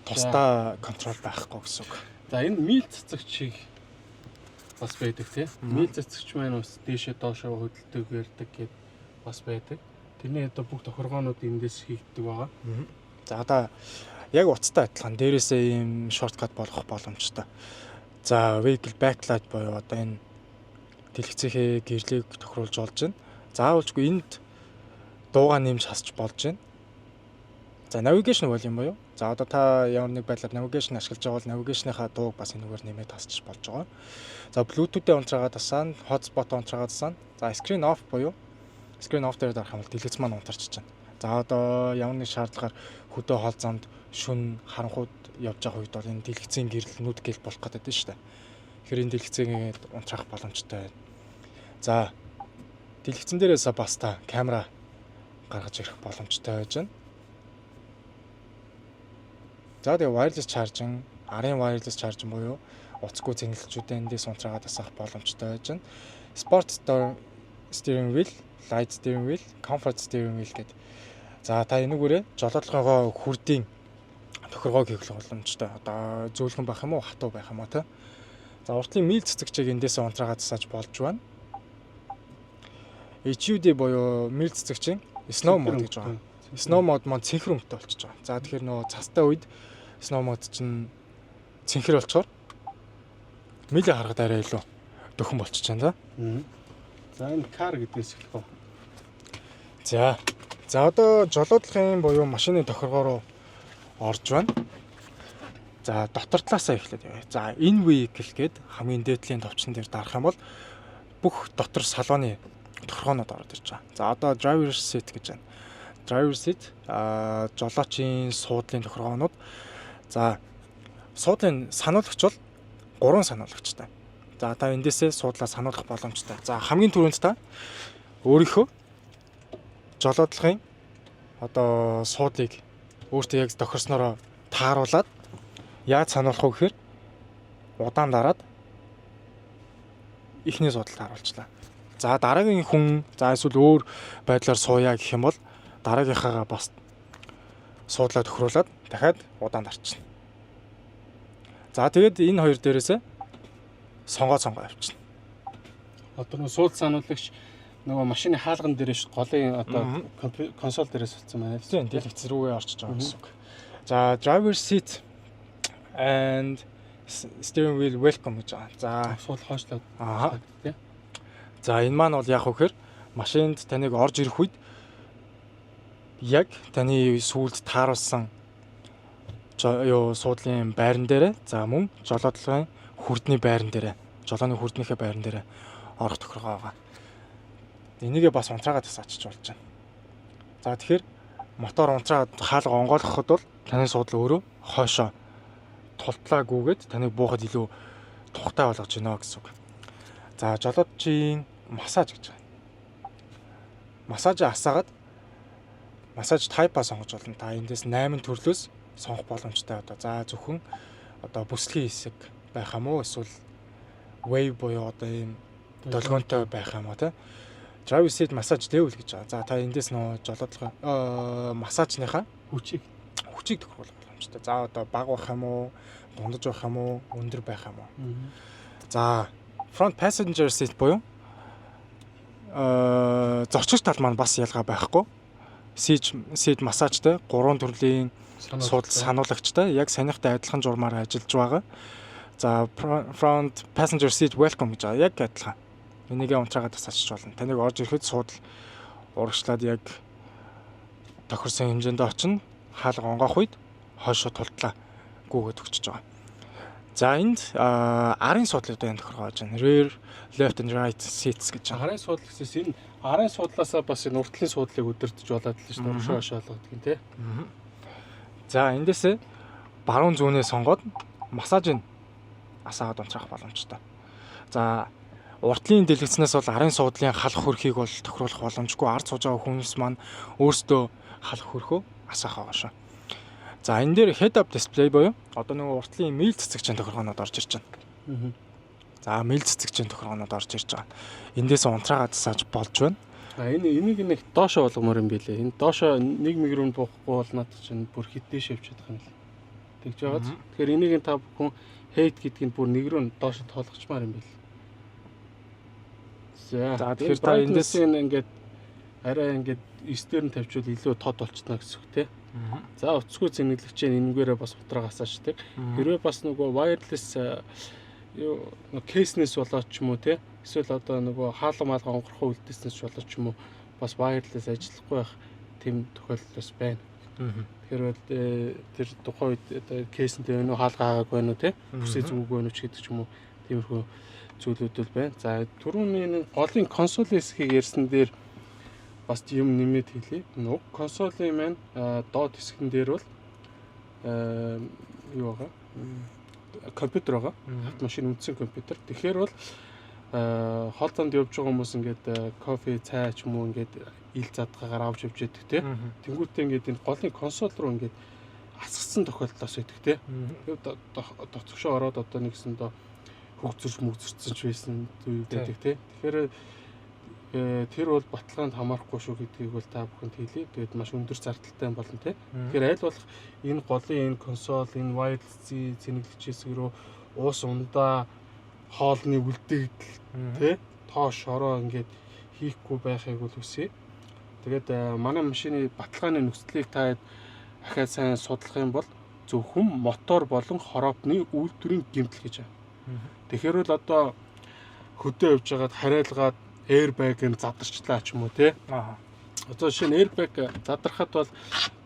Тусдаа control байхгүй гэсэн үг. За, энэ мил цацагчийг бас байдаг, тий. Мил цацагч маань бас дээшээ доошоо хөдөлдөг, ярьдаг гэд бас байдаг. Тэрний одоо бүх тохиргоонууд эндээс хийгддэг байгаа. За, одоо яг утастай адилхан дээрээсээ ийм shortcut болгох боломжтой. За, vehicle backlight буюу одоо энэ дэлгэцийнхээ гэрлийг тохируулж болж байна. Заавалжгүй энд дуугаа нэмж хасч болж байна. За, navigation volume буюу за одоо та ямар нэг байдлаар navigation ашиглаж байгаа бол navigation-ийнхаа дууг бас энэгээр нэмээд хасчих болж байгаа. За, Bluetooth-тэй унтраагаад тасаана, hotspot унтраагаад тасаана. За, screen off буюу screen off дээр дарах юм бол дэлгэц маань унтарч байна. За, одоо ямар нэг шаардлагаар хөдөө хол замд шүн харанхууд явж байгаа үед бол энэ дэлгэцийн гэрэл нүд гэл болох гэдэг нь шүү дээ. Тэгэхээр энэ дэлгэцийг унтраах боломжтой байна. За, дэлгэцэн дээрээс бас та камера гаргаж ирэх боломжтой байж байна. За, тэгээ wireless charging, арын wireless charging буюу утасгүй зэнгэлчүүдээ эндээс унтраагаад асаах боломжтой байж байна. Sport steering wheel, light steering wheel, comfort steering wheel гэдэг. За, та энүүгээрээ жолоодлогоо хүрдийн тохиргоог хийх боломжтой. Одоо зөөлхөн байх юм уу, хатуу байх юм уу, те. За, уртлын мил цэцэгчийг эндээсээ унтраагаад засаж болж байна. HUD буюу мил цэцэгчийн snow mode гэж байгаа. Snow mode маань цэнхэр өнгөтэй болчихж байгаа. За, тэгэхээр нөгөө цастай үед snow mode чинь цэнхэр болчоор милээ харахад арай илүү дөхөн болчихж байна, да. За, энэ car гэдгээс эхлэх үү. За. За, одоо жолоодлогын буюу машины тохиргоо руу орж байна. За, дотор талаасаа эхлээд явъя. За, in vehicle гээд хамгийн дээдлийн товчон дээр дарах юм бол бүх дотор салоны тохиргоонууд ороод ирж байгаа. За, одоо driver seat гэж байна. Driver seat жолоочийн суудлын тохиргоонууд. За, суудлын сануулагч бол гурван сануулагчтай. За, та эндээсээ суудлаа сануулах боломжтой. За, хамгийн түрүүнд та өөрийнхөө жолоодлогын одоо суудлыг өөртөө яг тохирсноороо тааруулаад яаж сануулах вэ гэхээр удаан дараад эхний суудалд тааруулчлаа. За, дараагийн хүн, за, эсвэл өөр байдлаар сууя гэх юм бол дараагийнхаагаа бас суудлаа тохируулаад дахиад удаан дарчихна. За, тэгээд энэ хоёр дээрээсээ сонгоо сонгоо явчихна. Одоо нөгөө сууд сануулагч нөгөө машины хаалган дээрээ голын одоо консоль дээрээс болсон байна л. Тийм, дэлгэц рүүгээ орчиж байгаа гэсэн үг. За, driver seat and steering wheel welcome гэж байгаа. За, сууд хойшлоод тий. За, энэ маань бол яг вэхээр машинд таныг орж ирэх үед яг таны сүүлд тааруулсан юу суудлын байран дээрээ, за, мөн жолоодлогын хүрдний байран дээрээ, жолооны хүрднийхээ байран дээрээ орох тохиргоо байгаа. Энийгээ бас унтраагаад бас ачиж болж байна. За, тэгэхээр мотор унтраад хаалга онгойлгоход бол таны суудал өөрөө хойшоо тултлаа гүгээд таныг буухад илүү тухтай болгож байна гэсэн үг. За, жолоочийн массаж гэж байна. Массаж асаагаад массаж type-а сонгож болно. Та эндээс 8 төрлөөс сонгох боломжтой одоо. За, зөвхөн одоо бүслэгийн хэсэг байх юм уу, эсвэл wave буюу одоо ийм долгионтой байх юм уу, те. Driver seat massage level гэж байгаа. За, та эндээс нөө жолоодлого массажныхаа хүчийг хүчийг тохируулах боломжтой. За, одоо бага байх юм уу, дундаж байх юм уу, өндөр байх юм уу. За, front passenger seat буюу зорчигч тал маань бас ялгаа байхгүй. Seat массажтай, гурван төрлийн суудал сануулагчтай, яг саяныхтай адилхан журмаар ажиллаж байгаа. За, front passenger seat welcome гэж байгаа. Яг адилхан. Энийгээ унтраагаад бас ачиж болно. Таныг орж ирэхэд суудал урагшлаад яг тохирсон хэмжээнд очино. Хаалга онгоох үед хойшоо тултлаа гүгээд өгчөж байгаа. За, энд арын суудлын одоо энэ тохиргоо байж байна. Rear left and right seats гэж байгаа. Арын суудал гэсээс энэ арын суудлаасаа бас энэ уртлын суудлыг удирдах болоод л шүү дээ. Урагшаа хошоо болгодог юм тий. За, эндээсээ баруун зүүнээ сонгоод массажийг асаагаад унтраах боломжтой. За, уртлын дэлгэцнээс бол арын суудлын халах хөрхийг бол тохируулах боломжгүй. Ард сууж байгаа хүмүүс маань өөрсдөө халах хөрхөө асаах байгаа шүү. За, энэ дээр head up display буюу одоо нөгөө уртлын мэйл цэцэгчийн тохиргоонууд орж ирж байна. За, мэйл цэцэгчийн тохиргоонууд орж ирж байгаа. Эндээс унтраагаад засааж болж байна. А, энийг нэг доошо болгомоор юм билээ. Энэ доошо нэг мэг рүү буухгүй бол надад чинь бүр хит дээш явж чадах юм л. Тэгж байгааз. Тэгэхээр энийг та бүхэн height гэдгийг бүр нэг рүү доошо тоолгочмаар юм бил. За. За, тэгэхээр та эндээс- ингээд арай ингээд 9 дээр нь тавьчвал илүү тод болчихно гэсэн үг те. За, утасгүй цэнэглэгчээ энэгээрээ бас унтрааг асаачдаг. Хэрвээ бас нөгөө wireless юу нөгөө case нээс болоод ч юм уу те, эсвэл одоо нөгөө хаалга маалга онгорхоо үлдээснээс ч болоод ч юм уу, бас wireless ажиллахгүй байх тийм тохиолдол бас байна. Тэгэхээр бол тэр тухайн үед одоо case нтэй байна уу, хаалга хаагааг байна уу те, бүсээ зүгүүг байна уу ч гэдэг ч юм уу, тиймэрхүү зүйлүүд бол байна. За, түрүүний энэ голын консоль хэсгийг ярьсан дээр бас юм нэмээд хэлье. Уг консолийн маань доод хэсгэн дээр бол юу байгаа? Компьютер байгаа. Машин үндсэн компьютер. Тэгэхээр бол хол замд явж байгаа хүмүүс ингээд кофе, цай ч юм уу ингээд ил задгаагаар авч явж байдаг те. Тэнгүүтээ ингээд энэ голын консоль руу ингээд асгацсан тохиолдол бас байдаг те. Тэгээд доцгшоо ороод одоо нэгсэндээ хөгзөрч мөгзөрцөн ч байсан үе байдаг те. Тэгэхээр тэр бол баталгаанд хамаарахгүй шүү гэдгийг бол та бүхэнд хэлье. Тэгээд маш өндөр зардалтай юм болно те. Тэгэхээр аль болох энэ голын энэ консоль, энэ wireless цэнэглэгч хэсэг рүү уус ундаа, хоолны үлдээгдэл те, тоо шороо ингээд хийхгүй байхыг бол хүсье. Тэгээд манай машины баталгааны нөхцөлийг та ахиад сайн судлах юм бол зөвхөн мотор болон хороопны үйлдвэрийн гэмтэл гэж байна. Тэгэхээр бол одоо хөдөө явж байгаад харайлгаад airbag нь задарчлаа ч юм уу те. Одоо жишээ нь airbag задрахад бол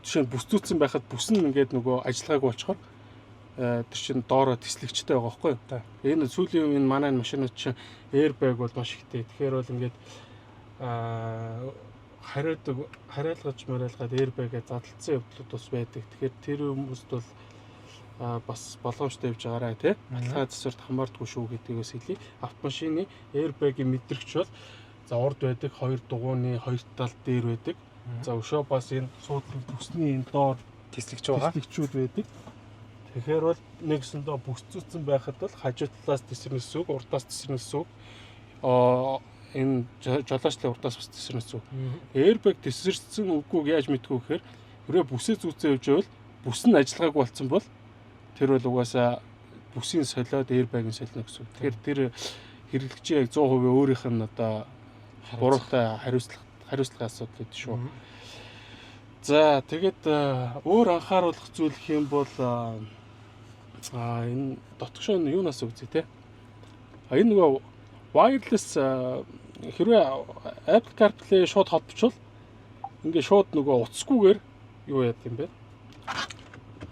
жишээ нь бүс зүүцсэн байхад бүс нь ингээд нөгөө ажиллагаагүй болчхоор тэр чинь доороо тэслэгчтэй байгаа байхгүй юу? Энэ сүүлийн энэ манай машинууд чинь airbag бол маш ихтэй. Тэгэхээр бол ингээд хариудаг хариалгаж мариалгаад airbag-а задалцсан явдлууд бас байдаг. Тэгэхээр тэр хүмүүст бол бас боломжтой явж байгаарай тий. Баталгаа засварт хамаардаггүй шүү гэдгийг бас хэлье. Автомашины airbag-ийн мэдрэгч бол за урд байдаг, хоёр дугуйны хоёр тал дээр байдаг. За, өшөө бас энэ суудлын бүсний энэ доор Тэслэгч байгаа. тэслэгчүүд байдаг. Тэгэхээр бол нэгсэндээ бүс зүүцсэн байхад бол хажуу талаас тэсэрнэ гэсэн үг, урдаас тэсэрнэ гэсэн үг. Энэ жолоочлын урдаас бас тэсэрнэ гэсэн үг. Airbag тэсэрсэн үгүйг яаж мэдэх вэ гэхээр хэрвээ бүсээ зүүцэн явж байвал бүс нь ажиллагаагүй болсон бол тэр бол угаасаа бүсийн солиод airbag-ын солино гэсэн үг. Тэгэхээр тэр хэрэглэгчийн яг 100% өөрийнх нь одоо буруутай хариуцлага асуудал гэдэг шүү. За, тэгээд өөр анхааруулах зүйл гэх юм бол энэ дотгошоо нь юунаас үзье те. А, энэ нөгөө wireless хэрвээ Apple CarPlay шууд холбочвол ингээ шууд нөгөө утасгүйгээр юу яд юм бэ?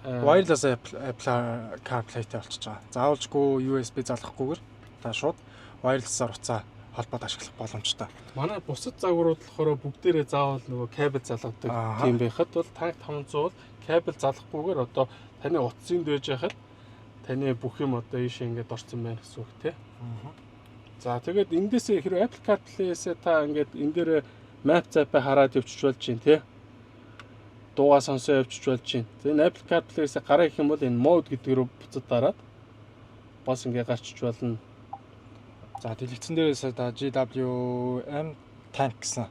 Wireless Apple CarPlay-тай болчихж байгаа. Заавалжгүй USB залгахгүйгээр та шууд wireless-аар утсаа холбоод ашиглах боломжтой. Манай бусад загварууд болохоор бүгдээрээ заавал нөгөө кабель залгадаг тийм байхад бол танк 500 бол кабель залгахгүйгээр одоо таны утсын дэж яхад таны бүх юм одоо ийшээ ингээд орсон байна гэсэн үг тий. За, тэгээд эндээсээ хэрвээ Apple CarPlay-ээс та ингээд энэ дээр map зап хараад явчих болж байна тий. Дуугаа сонсоо явчих болж байна. За, энэ Apple CarPlay-ээс гараа гэх юм бол энэ mode гэдэг рүү буцаад дараад бас ингээд гарчиж болно. За, дэлгэцэн дээрээс та GWM tank гэсэн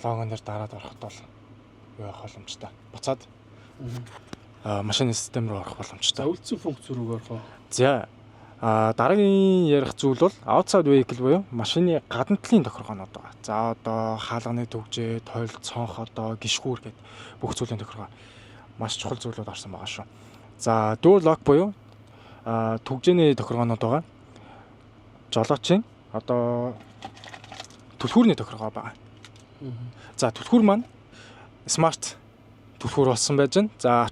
логон дээр дараад ороход бол юу явах боломжтой. Буцаад машины систем рүү орох боломжтой. За, үлдсэн функц рүү орох уу? За, дараагийн ярих зүйл бол outside vehicle буюу машины гадна талын тохиргоонууд байгаа. За, одоо хаалганы түгжээ, тойл, цонх, одоо гишгүүр гээд бүх зүйлийн тохиргоо маш чухал зүйлүүд орсон байгаа шүү. За, door lock буюу түгжээний тохиргоонууд байгаа. Жолоочийн одоо түлхүүрний тохиргоо байгаа. За, түлхүүр маань smart түлхүүр болсон байж байна. За,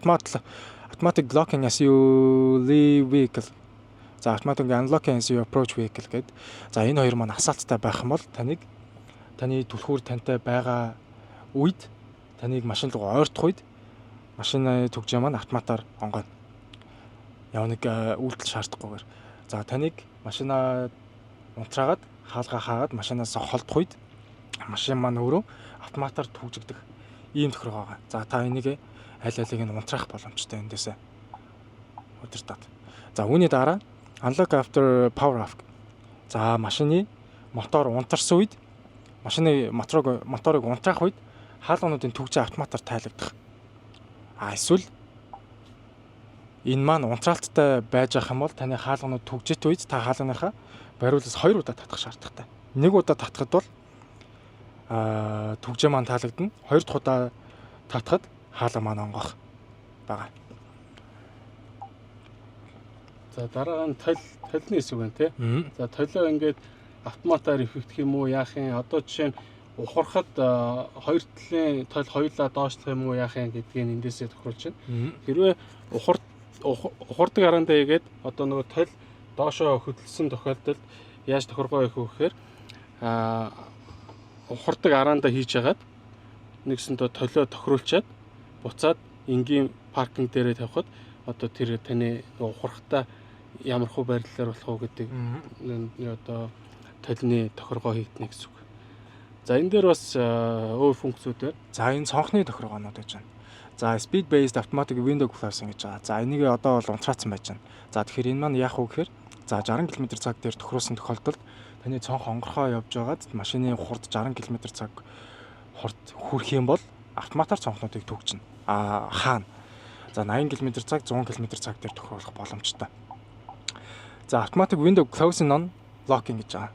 automatic locking as you leave vehicle. За, automatic unlocking as you approach vehicle гэдэг. За, энэ хоёр маань асаалттай байх юм бол таныг таны түлхүүр тантай байгаа үед, таныг машин руу ойртох үед машины түгжээ маань автоматар онгойно. Яв нэг үйлдэл шаардахгүйгээр. За, таныг машинаа унтраагаад хаалгаа хаагаад машинаас холдох үед машин маань өөрөө автоматар түгжигдэх ийм тохиргоо байгаа. За, та энийг аль алийг нь унтраах боломжтой эндээсээ удирдаад. За, үүний дараа unlock after power off. За, машины мотор унтарсан үед, машины моторыг унтраах үед хаалгануудын түгжээ автоматар тайлагдах. А эсвэл энэ маань унтраалттай байж ах юм бол таны хаалганууд түгжээт үед та хаалганыхаа бариулаас хоёр удаа татах шаардлагатай. Нэг удаа татахад бол түгжээ маань таалагдана. Хоёр дахь удаа татахад хаалга маань онгох байгаа. За, дараа нь толины хэсэг байна, тий. За, толио ингээд автоматар эвхэгдэх юм уу, яах юм? Одоо жишээ нь ухрахад хоёр талын толь хоёулаа доошлох юм уу, яах юм гэдгийг эндээсээ тохируулж байна. Хэрвээ ухардаг араандаа хийгээд одоо нөгөө толь доошоо хөдөлсөн тохиолдолд яаж тохиргоо хийх вэ гэхээр ухардаг араандаа хийж хагаад нэгсэндээ толио тохируулчаад буцаад энгийн паркинг дээрээ тавихад одоо тэр таны ухрахтаа ямар хуу байрлалаар болох уу гэдэг одоо толины тохиргоо хийгдэнэ гэсэн үг. За, энэ дээр бас өөр функцүүд байна. За, энэ цонхны тохиргоонууд гэж байна. За, speed based automatic window closing гэж байгаа. За, энийг одоо бол унтраацсан байж байна. За, тэгэхээр энэ маань яах вэ гэхээр за 60 км цаг дээр тохируулсан тохиолдолд таны цонх онгорхоо явж байгаад машины хурд 60 км цаг хурд хүрэх юм бол автоматар цонхнуудыг түгжинэ. А хаана. За, 80 км цаг, 100 км цаг дээр тохируулах боломжтой. За, automatic window closing on locking гэж байгаа.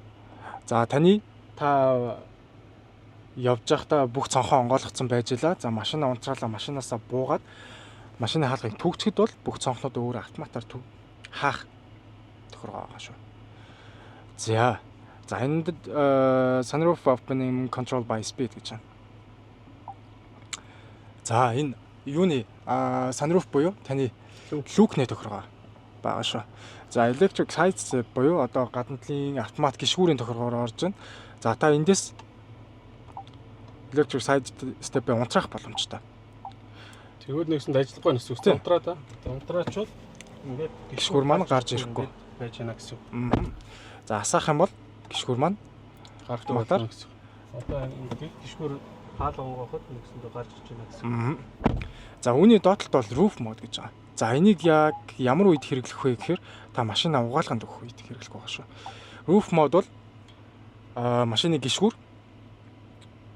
За, та явж байхдаа бүх цонхоо онгойлгоцсон байж илаа. За, машина унтраалаа, машинаасаа буугаад машины хаалгыг түгжихэд бол бүх цонхнууд өөрөө автоматар хаах тохиргоо байгаа шүү. За. За, энд sunroof opening control by speed гэж байна. За, энэ юуны sunroof буюу таны люкний тохиргоо байгаа шүү. За, electric side step буюу одоо гадна талын автомат гишгүүрийн тохиргоороо орж байна. За, та эндээс electric side step-ээ унтраах боломжтой. Тэгвэл нэгсэнд ажиллахгүй гэсэн үг. Унтраа та. Унтраачвал ингээд гишгүүр маань гарч ирэхгүй байж байна гэсэн үг. За, асаах юм бол гишгүүр маань гарах болно гэсэн үг. Одоо ингээд гишгүүр хаалга онгооход нэгсэндээ гарч ирж байна гэсэн үг. За, үүний доод талд бол roof mode гэж байгаа. За, энийг яг ямар үед хэрэглэх вэ гэхээр та машина угаалганд өгөх үед хэрэглэх байгаа шүү. Roof mode бол машины гишгүүр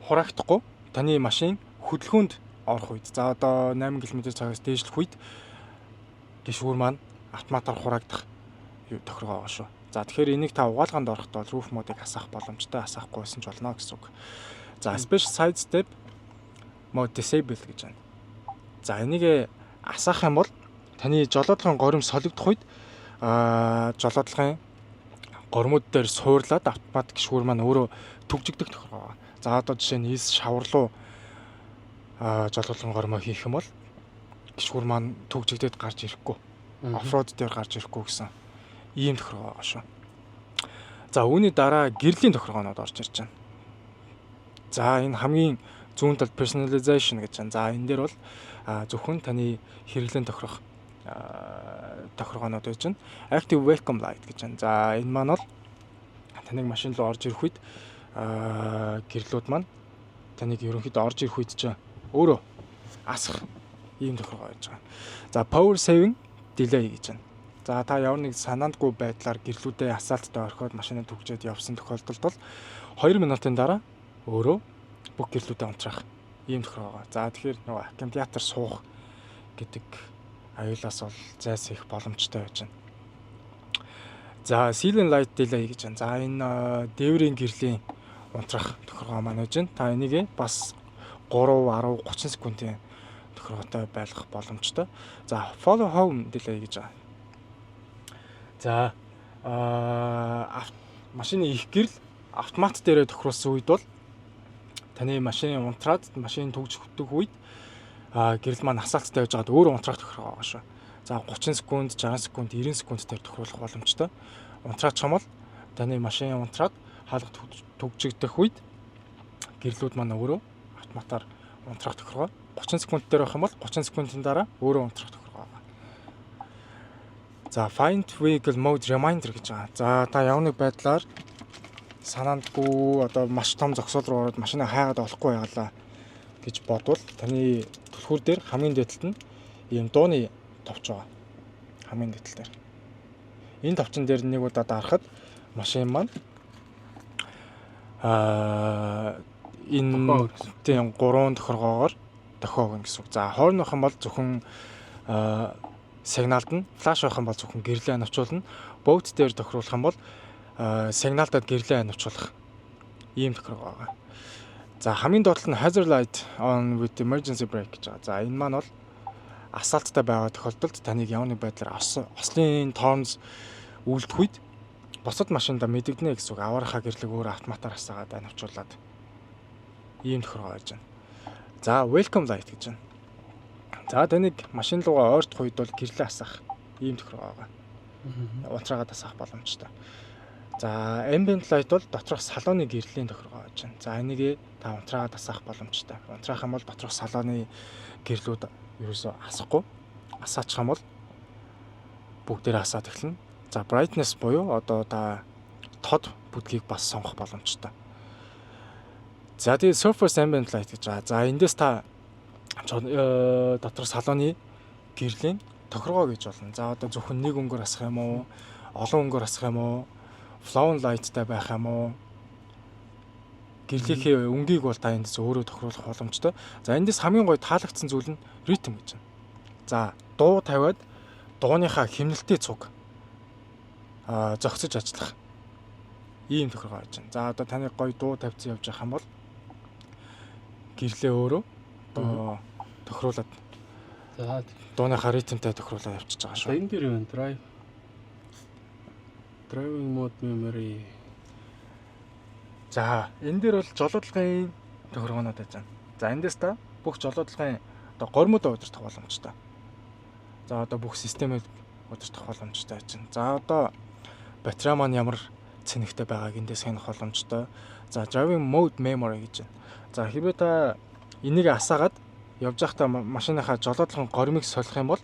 хураагдахгүй таны машин хөдөлгөөнд орох үед, за одоо 8 км цагаас дээшлэх үед гишгүүр маань автоматар хураагдах тохиргоо байгаа шүү. За, тэгэхээр энийг та угаалганд орохдоо roof mode-ыг асаах боломжтой, асаахгүй байсан ч болно гэсэн үг. За, special side step mode disable гэж байна. За, энийг асаах юм бол таны жолоодлогын горим солигдох үед жолоодлогын гормууд дээр суурлаад автомат гишгүүр маань өөрөө түгжигдэх тохиргоо байгаа. За, одоо жишээ нь эс шаварлуу жолоодлогын гормоо хийх юм бол гишгүүр маань түгжигдээд гарч ирэхгүй. Off-road дээр гарч ирэхгүй гэсэн ийм тохиргоо байгаа шүү. За, үүний дараа гэрлийн тохиргоонууд орж ирж байна. За, энэ хамгийн зүүн талд personalization гэж байна. За, энэ дээр бол зөвхөн таны хэрэглэн тохирох тохиргоонууд байж байна. Active Welcome Light гэж байна. За, энэ маань бол таныг машин руу орж ирэх үед гэрлүүд маань таныг ерөнхийдөө орж ирэх үед чинь өөрөө асах ийм тохиргоо байж байгаа. За, Power Saving Delay гэж байна. За, та ямар нэг санаандгүй байдлаар гэрлүүдээ асаалттай орхиод машинаа түгжээд явсан тохиолдолд бол 2 минутын дараа өөрөө бүх гэрлүүдээ унтраах ийм тохиргоо байгаа. За, тэгэхээр нөгөө аккумулятор суух гэдэг аюулаас бол зайлсхийх боломжтой байж байна. За, ceiling light delay гэж байна. За, энэ дээврийн гэрлийн унтраах тохиргоо маань байж байна. Та энийг бас 3, 10, 30 секундын тохиргоотой байлгах боломжтой. За, follow home delay гэж байгаа. За, машины их гэрэл автомат дээрээ тохируулсан үед бол таны машин унтраад машин түгжигдэх үед гэрэл маань асаалттай байж байгаад өөрөө унтраах тохиргоо байгаа шүү. За, 30 секунд, 60 секунд, 90 секунд дээр тохируулах боломжтой. Унтраачих юм бол таны машин унтраад хаалга түгжигдэх үед гэрлүүд маань өөрөө автоматар унтраах тохиргоо. 30 секунд дээр байх юм бол 30 секундын дараа өөрөө унтрах тохиргоо байгаа. За, find vehicle mode reminder гэж байгаа. За, та ямар нэг байдлаар санаандгүй одоо маш том зогсоол руу ороод машинаа хайгаад олохгүй байгалаа гэж бодвол таны Түлхүүр дээр хамгийн дээд талд нь ийм дууны товч байгаа. Хамгийн дээд тал дээр. Энэ товчон дээр нэг удаа дарахад машин маань энэ тийм гурван тохиргоогоор дохио өгнө гэсэн үг. За, horn байх юм бол зөвхөн сигналд нь, flash байх юм бол зөвхөн гэрлээ анивчуулна. Both дээр тохируулах юм бол сигналдад гэрлээ анивчуулах ийм тохиргоо байгаа. За, хамгийн доод нь hazard light on with emergency brake гэж байгаа. За, энэ маань бол асаалттай байгаа тохиолдолд таныг ямар нэг байдлаар ослын тоормос үлдэх үед бусад машинда мэдэгдэнэ гэсэн үг. Аваарынхаа гэрлэг өөр автоматар асаагаад анивчуулаад ийм тохиргоо байж байна. За, welcome light гэж байна. За, таныг машин руугаа ойртох үед бол гэрлээ асаах ийм тохиргоо байгаа. Унтраагаад асаах боломжтой. За, ambient light бол доторх салоны гэрлийн тохиргоо байж байна. За, энийг та унтраагаад асаах боломжтой. Унтраах юм бол доторх салоны гэрлүүд ерөөсөө асахгүй. Асаачих юм бол бүгдээрээ асаад эхэлнэ. За, brightness буюу одоо та тод бүдгийг бас сонгох боломжтой. За, тэгээ surface ambient light гэж байгаа. За, эндээс та дотор салоны гэрлийн тохиргоо гэж болно. За, одоо зөвхөн нэг өнгөөр асах юм уу? Олон өнгөөр асах юм уу? Flow light-тай байх юм уу? Гэрлийнхээ өнгийг бол та эндээс өөрөө тохируулах боломжтой. За, эндээс хамгийн гоё таалагдсан зүйл нь rhythm гэж байна. За, дуу тавиад дууныхаа хэмнэлтийн цуг зогсож ажиллах ийм тохиргоо байж байна. За, одоо таны гоё дуу тавьсан явж байгаа юм бол гэрлээ өөрөө одоо тохируулаад дууныхаа ритмтэй тохируулаад явчихж байгаа шүү. Энэ дээр юу вэ? Driving mode memory. За, энэ дээр бол жолоодлагын тохиргоонууд байж байна. За, эндээс та бүх жолоодлагын одоо гормуудаа удирдах боломжтой. За, одоо бүх системийг удирдах боломжтой байж байна. За, одоо батарей маань ямар цэнэгтэй байгааг эндээс хянах боломжтой. За, driving mode memory гэж байна. За, хэрвээ та энийг асаагаад явж байхдаа машиныхаа жолоодлогын гормыг солих юм бол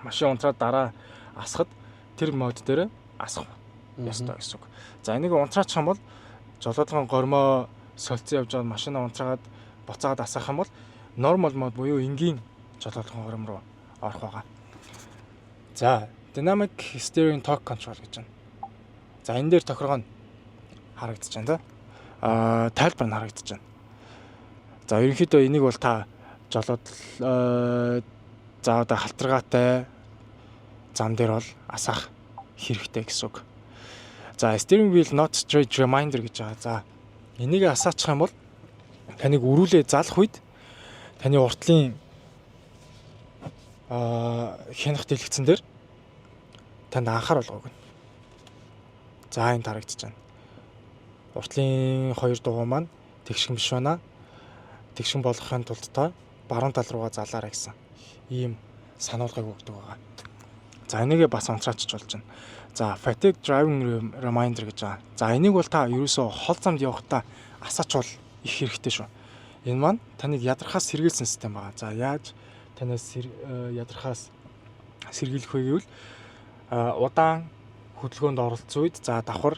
машин унтраад дараа асахад тэр mode дээр асах ёстой гэсэн үг. За, энийг унтраачих юм бол жолоодлогын гормоо солилцсон явж байгаа машина унтраагаад буцаагаад асаах юм бол normal mode буюу энгийн жолоодлогын горим руу орох байгаа. За, dynamic steering torque control гэж байна. За, энэ дээр тохиргоо нь харагдаж байна да. Тайлбар нь харагдаж байна. За, ерөнхийдөө энийг бол та жолоод за одоо халтаргаатай зам дээр бол асаах хэрэгтэй гэсэн үг. За, steering wheel not straight reminder гэж байгаа. За, энийг асаачих юм бол таныг өрүүлээ залах үед таны уртлын хянах дэлгэцэн дээр танд анхааруулга өгнө. За, энэ харагдаж байна. Уртлын хоёр дугуй маань тэгшгэн биш байна. Тэгшгэн болгохын тулд та баруун тал руугаа залаарай гэсэн ийм сануулгыг өгдөг байгаа. За, энийгээ бас унтраачч болж байна. За, fatigue driving reminder гэж байгаа. За, энийг бол та ерөөсөө хол замд явахдаа асаачвал их хэрэгтэй шүү. Энэ маань таныг ядрахаас сэргийлсэн систем байгаа. За, яаж танаас ядрахаас сэргийлэх вэ гэвэл удаан хөдөлгөөнд оролцсон үед, за, давхар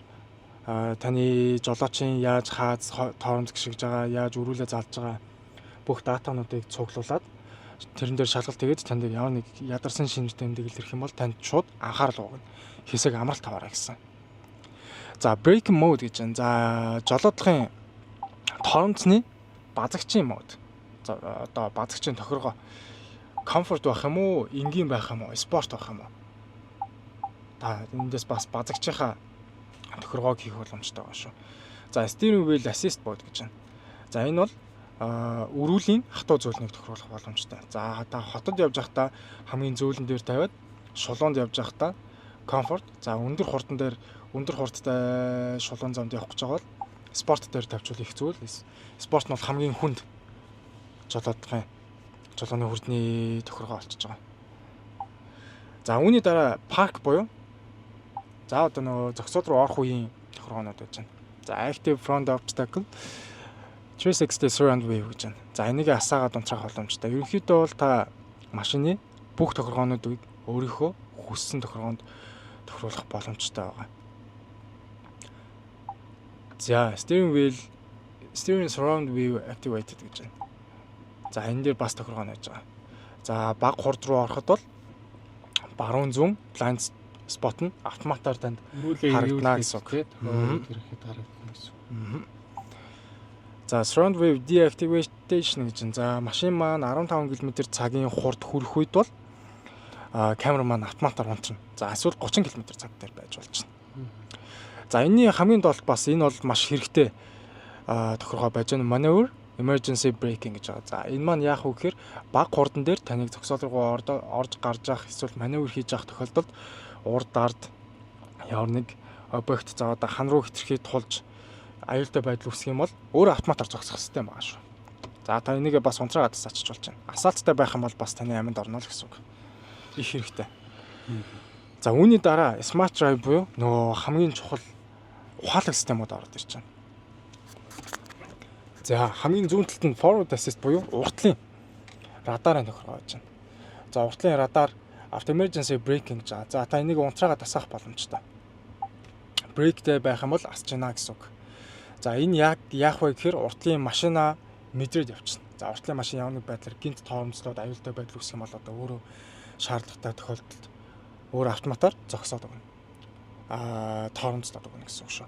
таны жолоочийн яаж хааз тоормос гიშгэж байгаа, яаж өрүүлээ залж байгаа бүх датануудыг цуглуулад тэрэн дээр шалгалт хийгээд танд ямар нэг ядарсан шинж тэмдэг илэрх юм бол танд шууд анхаарал өгнө. Хэсэг амралт аваарай гэсэн. За, brake mode гэж байна. За, жолоодлогын торомцны базагчийн mode. За, одоо базагчийн тохиргоо comfort байх юм уу, энгийн байх юм уу, спорт байх юм уу? Та эндээс бас базагчийнхаа тохиргоог хийх боломжтой байгаа шүү. За, steering wheel assist mode гэж байна. За, энэ бол өрүүлийн хатуу зөөлнийг тохируулах боломжтой. За, та хотод явж байхдаа хамгийн зөөлөн дээр тавиад, шулуунд явж байхдаа comfort, за, өндөр хурдан дээр, өндөр хурдтай шулуун замд явах гэж байгаа бол спорт дээр тавьчвал их зүйл. Спорт нь бол хамгийн хүнд жолоодохын жолооны хүрдний тохиргоо болчихж байгаа. За, үүний дараа парк буюу за одоо нөгөө зогсоол руу орох үеийн тохиргоонууд байж байна. За, active front obstacle 360 surround view гэж байна. За, энийг асаагаад унтраах боломжтой. Ерөнхийдөө бол та машины бүх тохиргоонуудыг өөрийнхөө хүссэн тохиргоонд тохируулах боломжтой байгаа. За, steering wheel steering surround view activated гэж байна. За, энэ дээр бас тохиргоо байж байгаа. За, бага хурд руу ороход бол баруун зүүн blind spot нь автоматар танд харагдана гэсэн үг. Тохиргоо ирэхэд харагдана гэсэн үг. За, surround view deactivation гэж байна. За, машин маань 15 км цагийн хурд хүрэх үед бол камер маань автоматар унтарна. За, эсвэл 30 км цаг дээр байж болж байна. За, энэний хамгийн долд бас энэ бол маш хэрэгтэй тохиргоо байж байна. Maneuver emergency braking гэж байгаа. За, энэ маань яах вэ гэхээр бага хурдан дээр таныг зогсоол руу орж гарч явах эсвэл маневр хийж явах тохиолдолд урд ард ямар нэг объект, за, одоо хан руу хэтэрхий тулж аюултай байдал үүсэх юм бол өөрөө автоматар зогсох систем байгаа шүү. За, та энийг бас унтраагаад асаачиж болж байна. Асаалттай байх юм бол бас таны аминд орно л гэсэн үг. Их хэрэгтэй. За, үүний дараа smart drive буюу нөгөө хамгийн чухал ухаалаг системүүд ороод ирж байна. За, хамгийн зүүн талд нь forward assist буюу урд талын радарын тохиргоо байж байна. За, урд талын радар auto emergency braking гэж байгаа. За, та энийг унтраагаад асаах боломжтой. Brake тэй байх юм бол асч байна гэсэн үг. За, энэ яг яах вэ гэхээр урд талын машина мэдрээд явчихна. За, урд талын машин ямар нэг байдлаар гэнэт тоормослоод аюултай байдал үүсэх юм бол одоо өөрөө шаардлагатай тохиолдолд өөрөө автоматар зогсоод өгнө. Тоормослоод өгнө гэсэн үг шүү.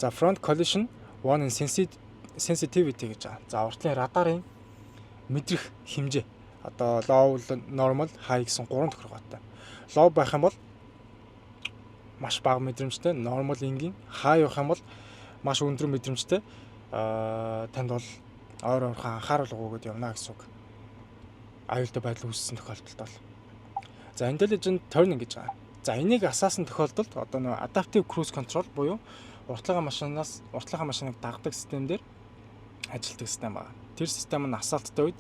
За, front collision warning sensitivity гэж байгаа. За, урд талын радарын мэдрэх хэмжээ. Одоо low, normal, high гэсэн гурван тохиргоотой. Low байх юм бол маш бага мэдрэмжтэй, normal энгийн, high байх юм бол маш өндөр мэдрэмжтэй. Танд бол ойр ойрхон анхаарал өгөөд явна гэсэн үг. Аюултай байдал үүссэн тохиолдолд бол. За, intelligent turning гэж байгаа. За, энийг асаасан тохиолдолд одоо нөгөө adaptive cruise control буюу урд талынхаа машинаас урд талынхаа машиныг дагдаг систем дээр ажилладаг систем байна. Тэр систем нь асаалттай үед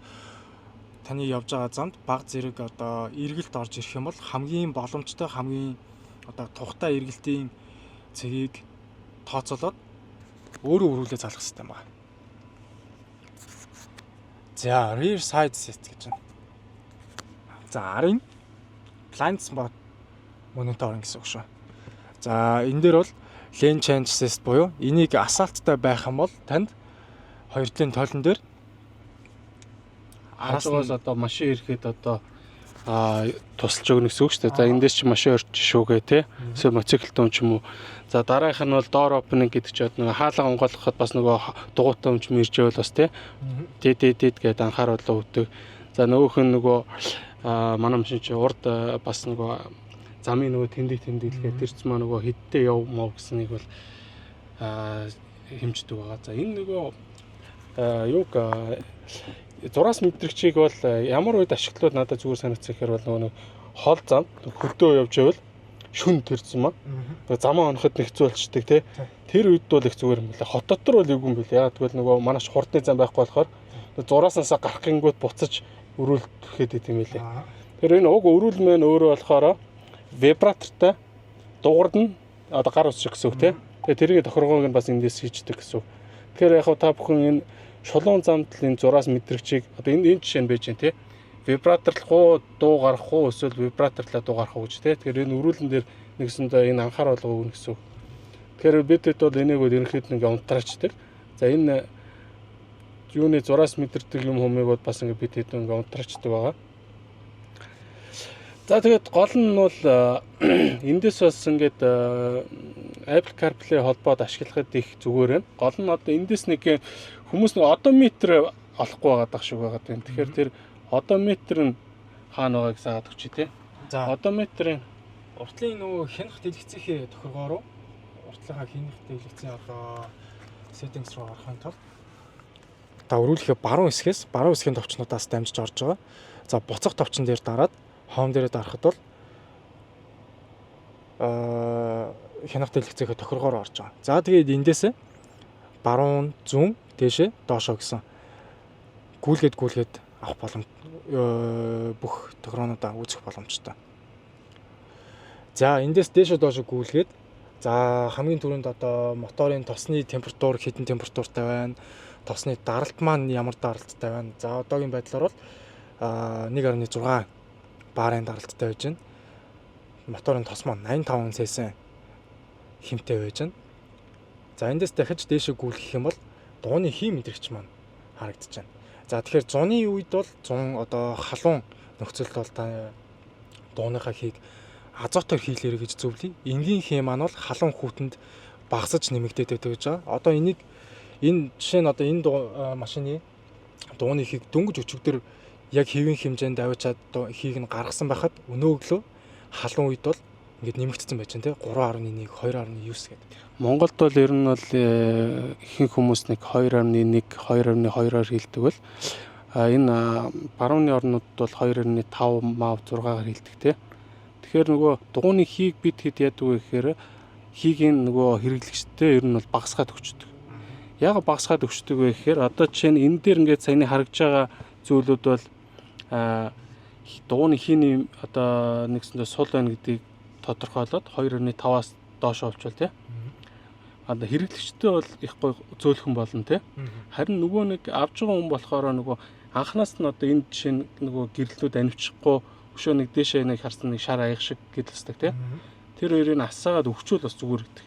таны явж байгаа замд бага зэрэг одоо эргэлт орж ирэх юм бол хамгийн боломжтой, хамгийн одоо тухтай эргэлтийн цэгийг тооцоолоод өөрөө өрүүлээ залах систем байна. За, rear side assist гэж байна. За, арын blind spot monitoring гэсэн үг шүү. За, энэ дээр бол lane change assist буюу энийг асаалттай байх юм бол танд хоёр талын тойлон дээр араас нь одоо машин ирэхэд одоо тусалж өгнө гэсэн үг шүү дээ. За, эндээс чи машин орж шүүгээ те. Эсвэл мотоциклтэй хүн ч юм уу. За, дараагийнх нь бол door opening гэдэг чи одоо нөгөө хаалга онгойлгоход бас нөгөө дугуйтай хүн ч юм ирж байвал бас те. Дид дид дид гэдээ анхааруулга өгдөг. За, нөгөөх нь нөгөө манай машин чи урд бас нөгөө замын нөгөө тэмдэг тэмдэглэгээ тэр ч маа нөгөө хэдтэй яв мов гэснийг бол хэмждэг байгаа. За, энэ нөгөө юуг зураас мэдрэгчийг бол ямар үед ашиглавал надад зүгээр санагдсан гэхээр бол нөгөө нэг хол зам хөдөө явж байвал шүн тэрсэн маа. Тэгээ замаа оноход нэг хэцүү болчдөг тий. Тэр үед бол их зүгээр юм билээ. Хот дотор бол эвгүй юм билээ. Яг тэгвэл нөгөө манайш хурдны зам байхгүй болохоор зурааснасаа гарах гингүүд буцаж өрүүлэхэд идэм билээ. Тэр энэ уг өрүүл мэн өөрөө болохоор вибратортай дугуурд нь одоо гар ус шиг гэсэн үг тий. Тэгээ тэрийг тохиргоог нь бас эндээс хийждэг гэсэн үг. Тэгэхээр яг та бүхэн энэ шулуун замд л энэ зураас мэдрэгчийг одоо энэ жишээ нь байж байна тий. Вибраторлох уу, дуу гаргах уу, эсвэл вибраторлаа дуу гаргах уу гэж тий. Тэгэхээр энэ өрүүлэн дээр нэгсэндээ энэ анхааруулга өгнө гэсэн үг. Тэгэхээр бид хэд бол энийг бол ерөнхийдөө ингээ унтраачдаг. За, энэ юуны зураас мэдэрдэг юм хүмүүг бол бас ингээ бид хэд ингээ унтраачдаг байгаа. За, тэгээд гол нь бол эндээс бас ингээд Apple CarPlay холбоод ашиглахад их зүгээр байна. Гол нь одоо эндээс нэг хүмүүс нэг одометр олохгүй байгаа дах шиг байгаа юм. Тэгэхээр тэр одометр нь хаана байгааг саагаад өгчий те. За, одометрын урд талын нөгөө хянах дэлгэцийнхээ тохиргоо руу, урд талынхаа хянах дэлгэцийн одоо settings руу орохын тулд та өрүүлэхээ баруун хэсгээс, баруун хэсгийн товчнуудаас дамжиж орж байгаа. За, буцах товчон дээр дараад home дээрээ дарахад бол хянах дэлгэцийнхээ тохиргоор орж байгаа. За, тэгээд эндээсээ баруун, зүүн, дээшээ, доошоо гэсэн гүйлгээд гүйлгээд авах боломж, бүх тохиргоонуудаа үүсгэх боломжтой. За, эндээс дээшээ доошоо гүйлгээд, за, хамгийн түрүүнд одоо моторын тосны температур хэдэн температуртай байна. Тосны даралт маань ямар даралттай байна. За, одоогийн байдлаар бол 1.6 барын даралттай байж байна. Моторын тос маань 85 цээсэн хэмтэй байж байна. За, эндээс дахиж дээшээ гүйлгэх юм бол дууны хий мэдрэгч маань харагдаж байна. За тэгэхээр зуны үед бол зун одоо халуун нөхцөлд бол та дууныхаа хийг азотоор хийлээрэй гэж зөвлөе. Энгийн хий маань бол халуун хүүтэнд багасж нэмэгдээд байдаг гэж байгаа. Одоо энийг энэ жишээ нь одоо энэ машины дууны хийг дөнгөж өчигдөр яг хэвийн хэмжээнд аваачаад хийг нь гаргасан байхад өнөө өглөө халуун үед бол ингээд нэмэгдсэн байж байна те 3.1 2.9 гэдэг. Монголд бол ер нь бол ихэнх хүмүүс нэг 2.1 2.2-оор хилдэг бол энэ барууны орнууд бол 2.5 мав 6-аар хилдэг те. Тэгэхээр нөгөө дугууны хийг бид хэд яадаг вэ гэхээр хийг нөгөө хэрэглэгчтэй ер нь бол багасгаад өгчдөг. Яг багасгаад өгчдөг вэ гэхээр одоо жишээ нь энэ дээр ингээд саяны харагдж байгаа зүйлүүд бол дугууны хийний одоо нэгсэндээ сул байна гэдгийг тодорхойлоод 2.5-аас доош олчвол тий. Одоо хэрэглэгчтэй бол их гой зөөлхөн болно тий. Харин нөгөө нэг авж байгаа хүн болохоор нөгөө анханаас нь одоо энэ жишээ нь нөгөө гэрлүүд анивчихгүй өшөө нэг дээшээ нэг харсан нэг шар аяг шиг гэрлэсдэг тий. Тэр хоёрыг асаагаад өгчүүл бас зүгээр гэдэг.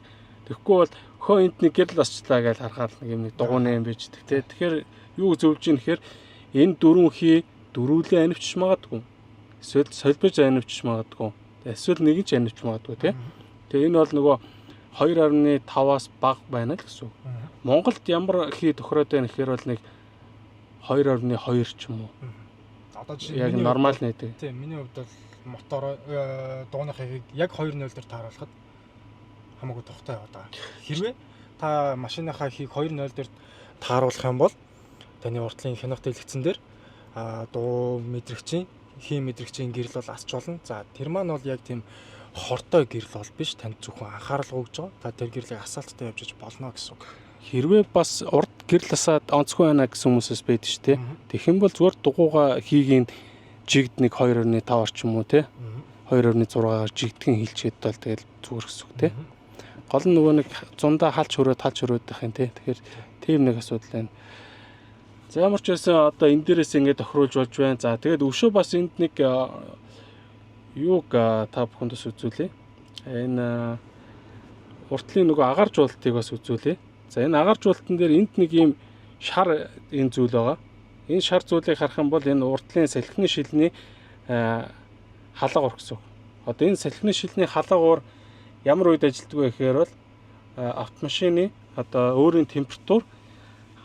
Тэгэхгүй бол хөө энд нэг гэрэл асчлаа гэж харахаар нэг юм нэг дугууны юм байж гэдэг тий. Тэгэхээр юу зөвлөж ийн гэхээр энэ дөрвөн хий дөрвөлээ анивчиж магадгүй. Эсвэл солбиж анивчиж магадгүй. Эсвэл нэг нь ч анивч магадгүй тий. Тэгээ энэ бол нөгөө 2.5-аас бага байна л гэсэн үг. Монголд ямар хий тохироод байна гэхээр бол нэг 2.2 ч юм уу. Одоо жишээ Яг нормал нэдэг. Тийм, миний хувьд бол мотор дууны хийг яг 2.0 дээр тааруулахад хамаагүй тухтай яваад байгаа. Хэрвээ та машиныхаа хийг 2.0 дээр тааруулах юм бол таны уртлын хянах дэлгэцэн дээр дуу мэдрэгчийн хий мэдрэгчийн гэрэл бол асч болно. За тэр маань бол яг тийм хортой гэрэл бол биш. Танд зөвхөн анхаарал өгж байгаа. Та тэр гэрлийг асаалттай явж иж болно гэсэн үг. Хэрвээ бас урд гэрэл асаад онцгүй байна гэсэн хүмүүсээс байдаг шүү дээ. Тэгэх юм бол зүгээр дугууга хийгийн жигд нэг 2.5 орчим уу те 2.6-аар жигдхэн хилчээд бол тэгэл зүгээр гэсэн үг те. Гол нь нөгөө нэг зундаа халж хөрөөд халж хөрөөд байх юм те. Тэгэхээр тийм нэг асуудал байна. За ямар ч байсан одоо энэ дээрээс ингээд тохируулж болж байна. За тэгээд өшөө бас энд нэг юуг та бүхэнд бас үзүүлье. Энэ уртлын нөгөө агаар жуултыг бас үзүүлье. За энэ агаар жуултан дээр энд нэг ийм шар энэ зүйл байгаа. Энэ шар зүйлийг харах юм бол энэ уртлын салхины шилний халаагаар гэсэн үг. Одоо энэ салхины шилний халаагаар ямар үед ажилтдаг вэ гэхээр бол автомашины одоо өөрийн температур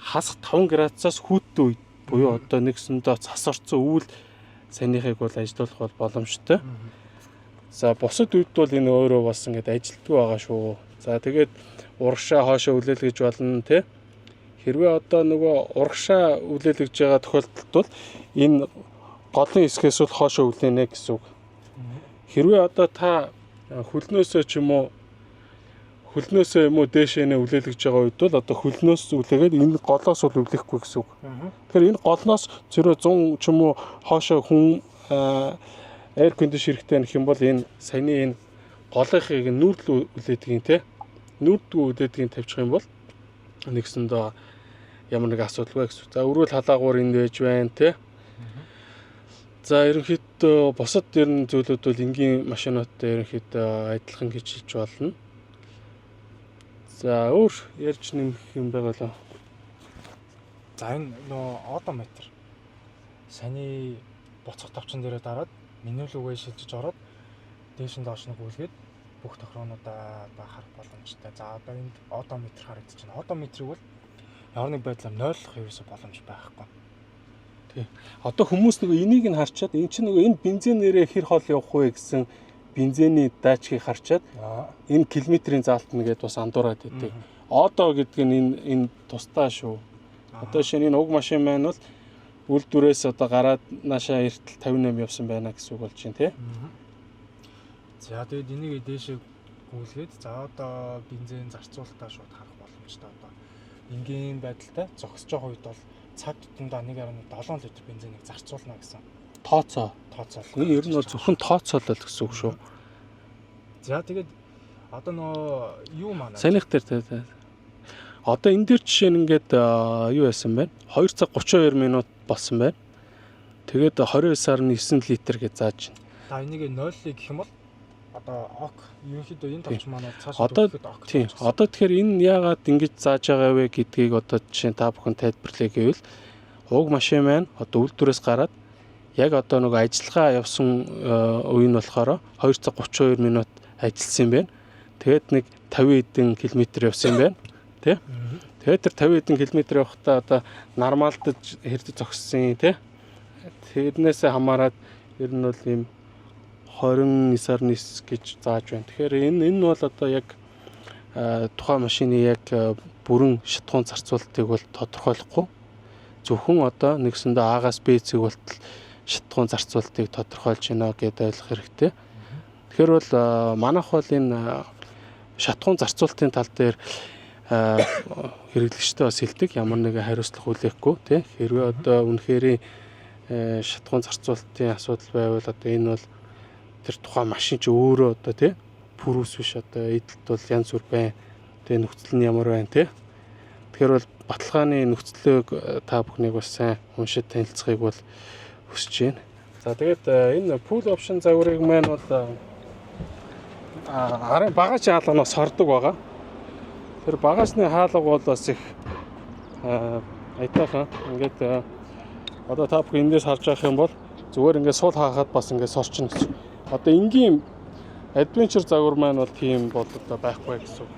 хасах 5 градусаас хүүтэн үед буюу одоо нэгсэндээ цас орцсон өвөл санийхыг бол ажилуулах бол боломжтой. За бусад үед бол энэ өөрөө бас ингээд ажилтгүй байгаа шүү. За тэгээд урагшаа хоошоо үлээлгэж болно те. Хэрвээ одоо нөгөө урагшаа үлээлгэж байгаа тохиолдолд бол энэ голын хэсгээс бол хоошоо үлээнэ гэсэн үг. Хэрвээ одоо та хөлнөөсөө ч юм уу хөлнөөсөө юм уу дээшээ нэ үлээлгэж байгаа үед бол одоо хөлнөөс үлээгээд энэ голоос бол үлээхгүй гэсэн үг. Тэгэхээр энэ голноос зэрэг 100 ч юм уу хоошоо хүн air condition хэрэгтэй гэх юм бол энэ саяны энэ голынхыг нүүрлүү үлээдэг юм те. Нүүрдгүү үлээдгийг тавьчих юм бол нэгсэндээ ямар нэг асуудалгүй гэсэн. За өрөөл халаагуур энд байж байна те. За ерөнхийдөө бусад ер нь зүйлүүд бол энгийн машинуудтай ерөнхийдөө адилхан гэж хэлж болно. За өөр ярьж нэмэх юм байгаа лөө. За энэ нөө одометр саяны буцах товчон дээрээ дараад меню рүүгээ шилжиж ороод дээш нь доош нь гүйлгээд бүх тохироонуудаа одоо харах боломжтой. За одоо энд одометр харагдаж байна. Одометрийг бол ямар нэг байдлаар нойлох ерөөсө боломж байхгүй. Тий. Одоо хүмүүс нөгөө энийг нь харчаад эн чинь нөгөө энэ бензинээрээ хэр хол явах вэ гэсэн бензиний датчикийг харчаад энэ километрийн заалтна гэдээ бас андуураад байдаг. Одо гэдэг нь энэ энэ тусдаа шүү. Одоо шинэ энэ уг машин маань бол үйлдвэрээс одоо гараад наашаа эртэл 58 явсан байна гэсэн үг болж байна тий. За тэгээд энийг дээшээ гүйлгээд за одоо бензин зарцуулалтаа шууд харах боломжтой. Одоо энгийн байдалтай зогсож байгаа үед бол цаг тутамдаа 1.7 литр бензинийг зарцуулна гэсэн Тооцоо. тооцоолол. Энэ ер нь бол зөвхөн тооцоолол гэсэн үг шүү. За тэгээд одоо нөө юу манай Санийх дээр тий. Одоо энэ дээр жишээ нь ингээд юу яасан бэ? 2 цаг 32 минут болсон байна. Тэгээд 29.9 литр гэж зааж байна. Та энийг 0-ыг гэх юм бол одоо ок ерөнхийдөө энэ товч маань бол цаашаа Одоо дөхөхөд ок. Тийм. Одоо тэгэхээр энэ яагаад ингэж зааж байгаа вэ гэдгийг одоо жишээ нь та бүхэн тайлбарлая гэвэл Уг машин маань одоо үйлдвэрээс гараад яг одоо нөгөө ажиллагаа явсан үе нь болохоор 2 цаг 32 минут ажилласан юм байна. Тэгээд нэг 50 хэдэн километр явсан юм байна. Тэ? Тэгээд тэр 50 хэдэн километр явахдаа одоо нормалдаж хэрэг зогссон, тий. Тэрнээсээ хамаарат ер нь бол ийм 29.9 гэж зааж байна. Тэгэхээр энэ бол одоо яг тухайн машины яг бүрэн шатахуун зарцуулалтыг бол тодорхойлохгүй. Зөвхөн одоо нэгсэндээ А-гаас Б цэг болтол шатахуун зарцуулалтыг тодорхойлж байна гэдээ ойлгох хэрэгтэй. Тэгэхээр бол манайх бол энэ шатахуун зарцуулалтын тал дээр хэрэглэгчтэй бас хэлдэг, ямар нэгэн хариуцлага хүлээхгүй, тий. Хэрвээ одоо үнэхээр шатахуун зарцуулалтын асуудал байвал одоо энэ бол тэр тухайн машин чи өөрөө одоо, тий, Prius биш, одоо эдэлт бол янз бүр байна. Тэгээ нөхцөл нь ямар байна, тий. Тэгэхээр бол баталгааны нөхцлийг та бүхнийг бас сайн уншиж танилцахыг бол хүсэж байна. За, тэгээд энэ full option загварыг маань бол арын багаж хаалганаас сордог байгаа. Тэр багажны хаалга бол бас их аятайхан. Ингээд одоо та бүхэн эндээс харж байгаа юм бол зүгээр ингээд суул хаахад бас ингээд сорчихно гэсэн. Одоо энгийн adventure загвар маань бол тийм бол одоо байхгүй гэсэн үг.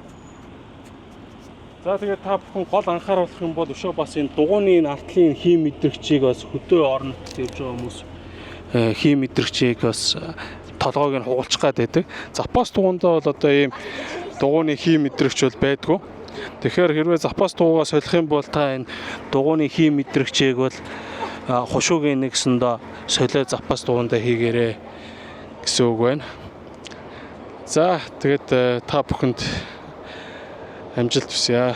За, тэгээд та бүхэн гол анхааруулах юм бол өшөө бас энэ дугуйны энэ артлын хийм мэдрэгчийг бас хөдөө орнот явж байгаа хүмүүс хийм мэдрэгчийг бас толгойг нь хугалчих гад байдаг. Запас дугуйндаа бол одоо ийм дугуйны хийм мэдрэгч бол байдгүй. Тэгэхээр хэрвээ запас дугуйгаа солих юм бол та энэ дугуйны хийм мэдрэгчийг бол хушуугийн нэгсэндээ солио запас дугуйндаа хийгээрэй гэсэн үг байна. За, тэгээд та бүхэнд амжилт хүсье.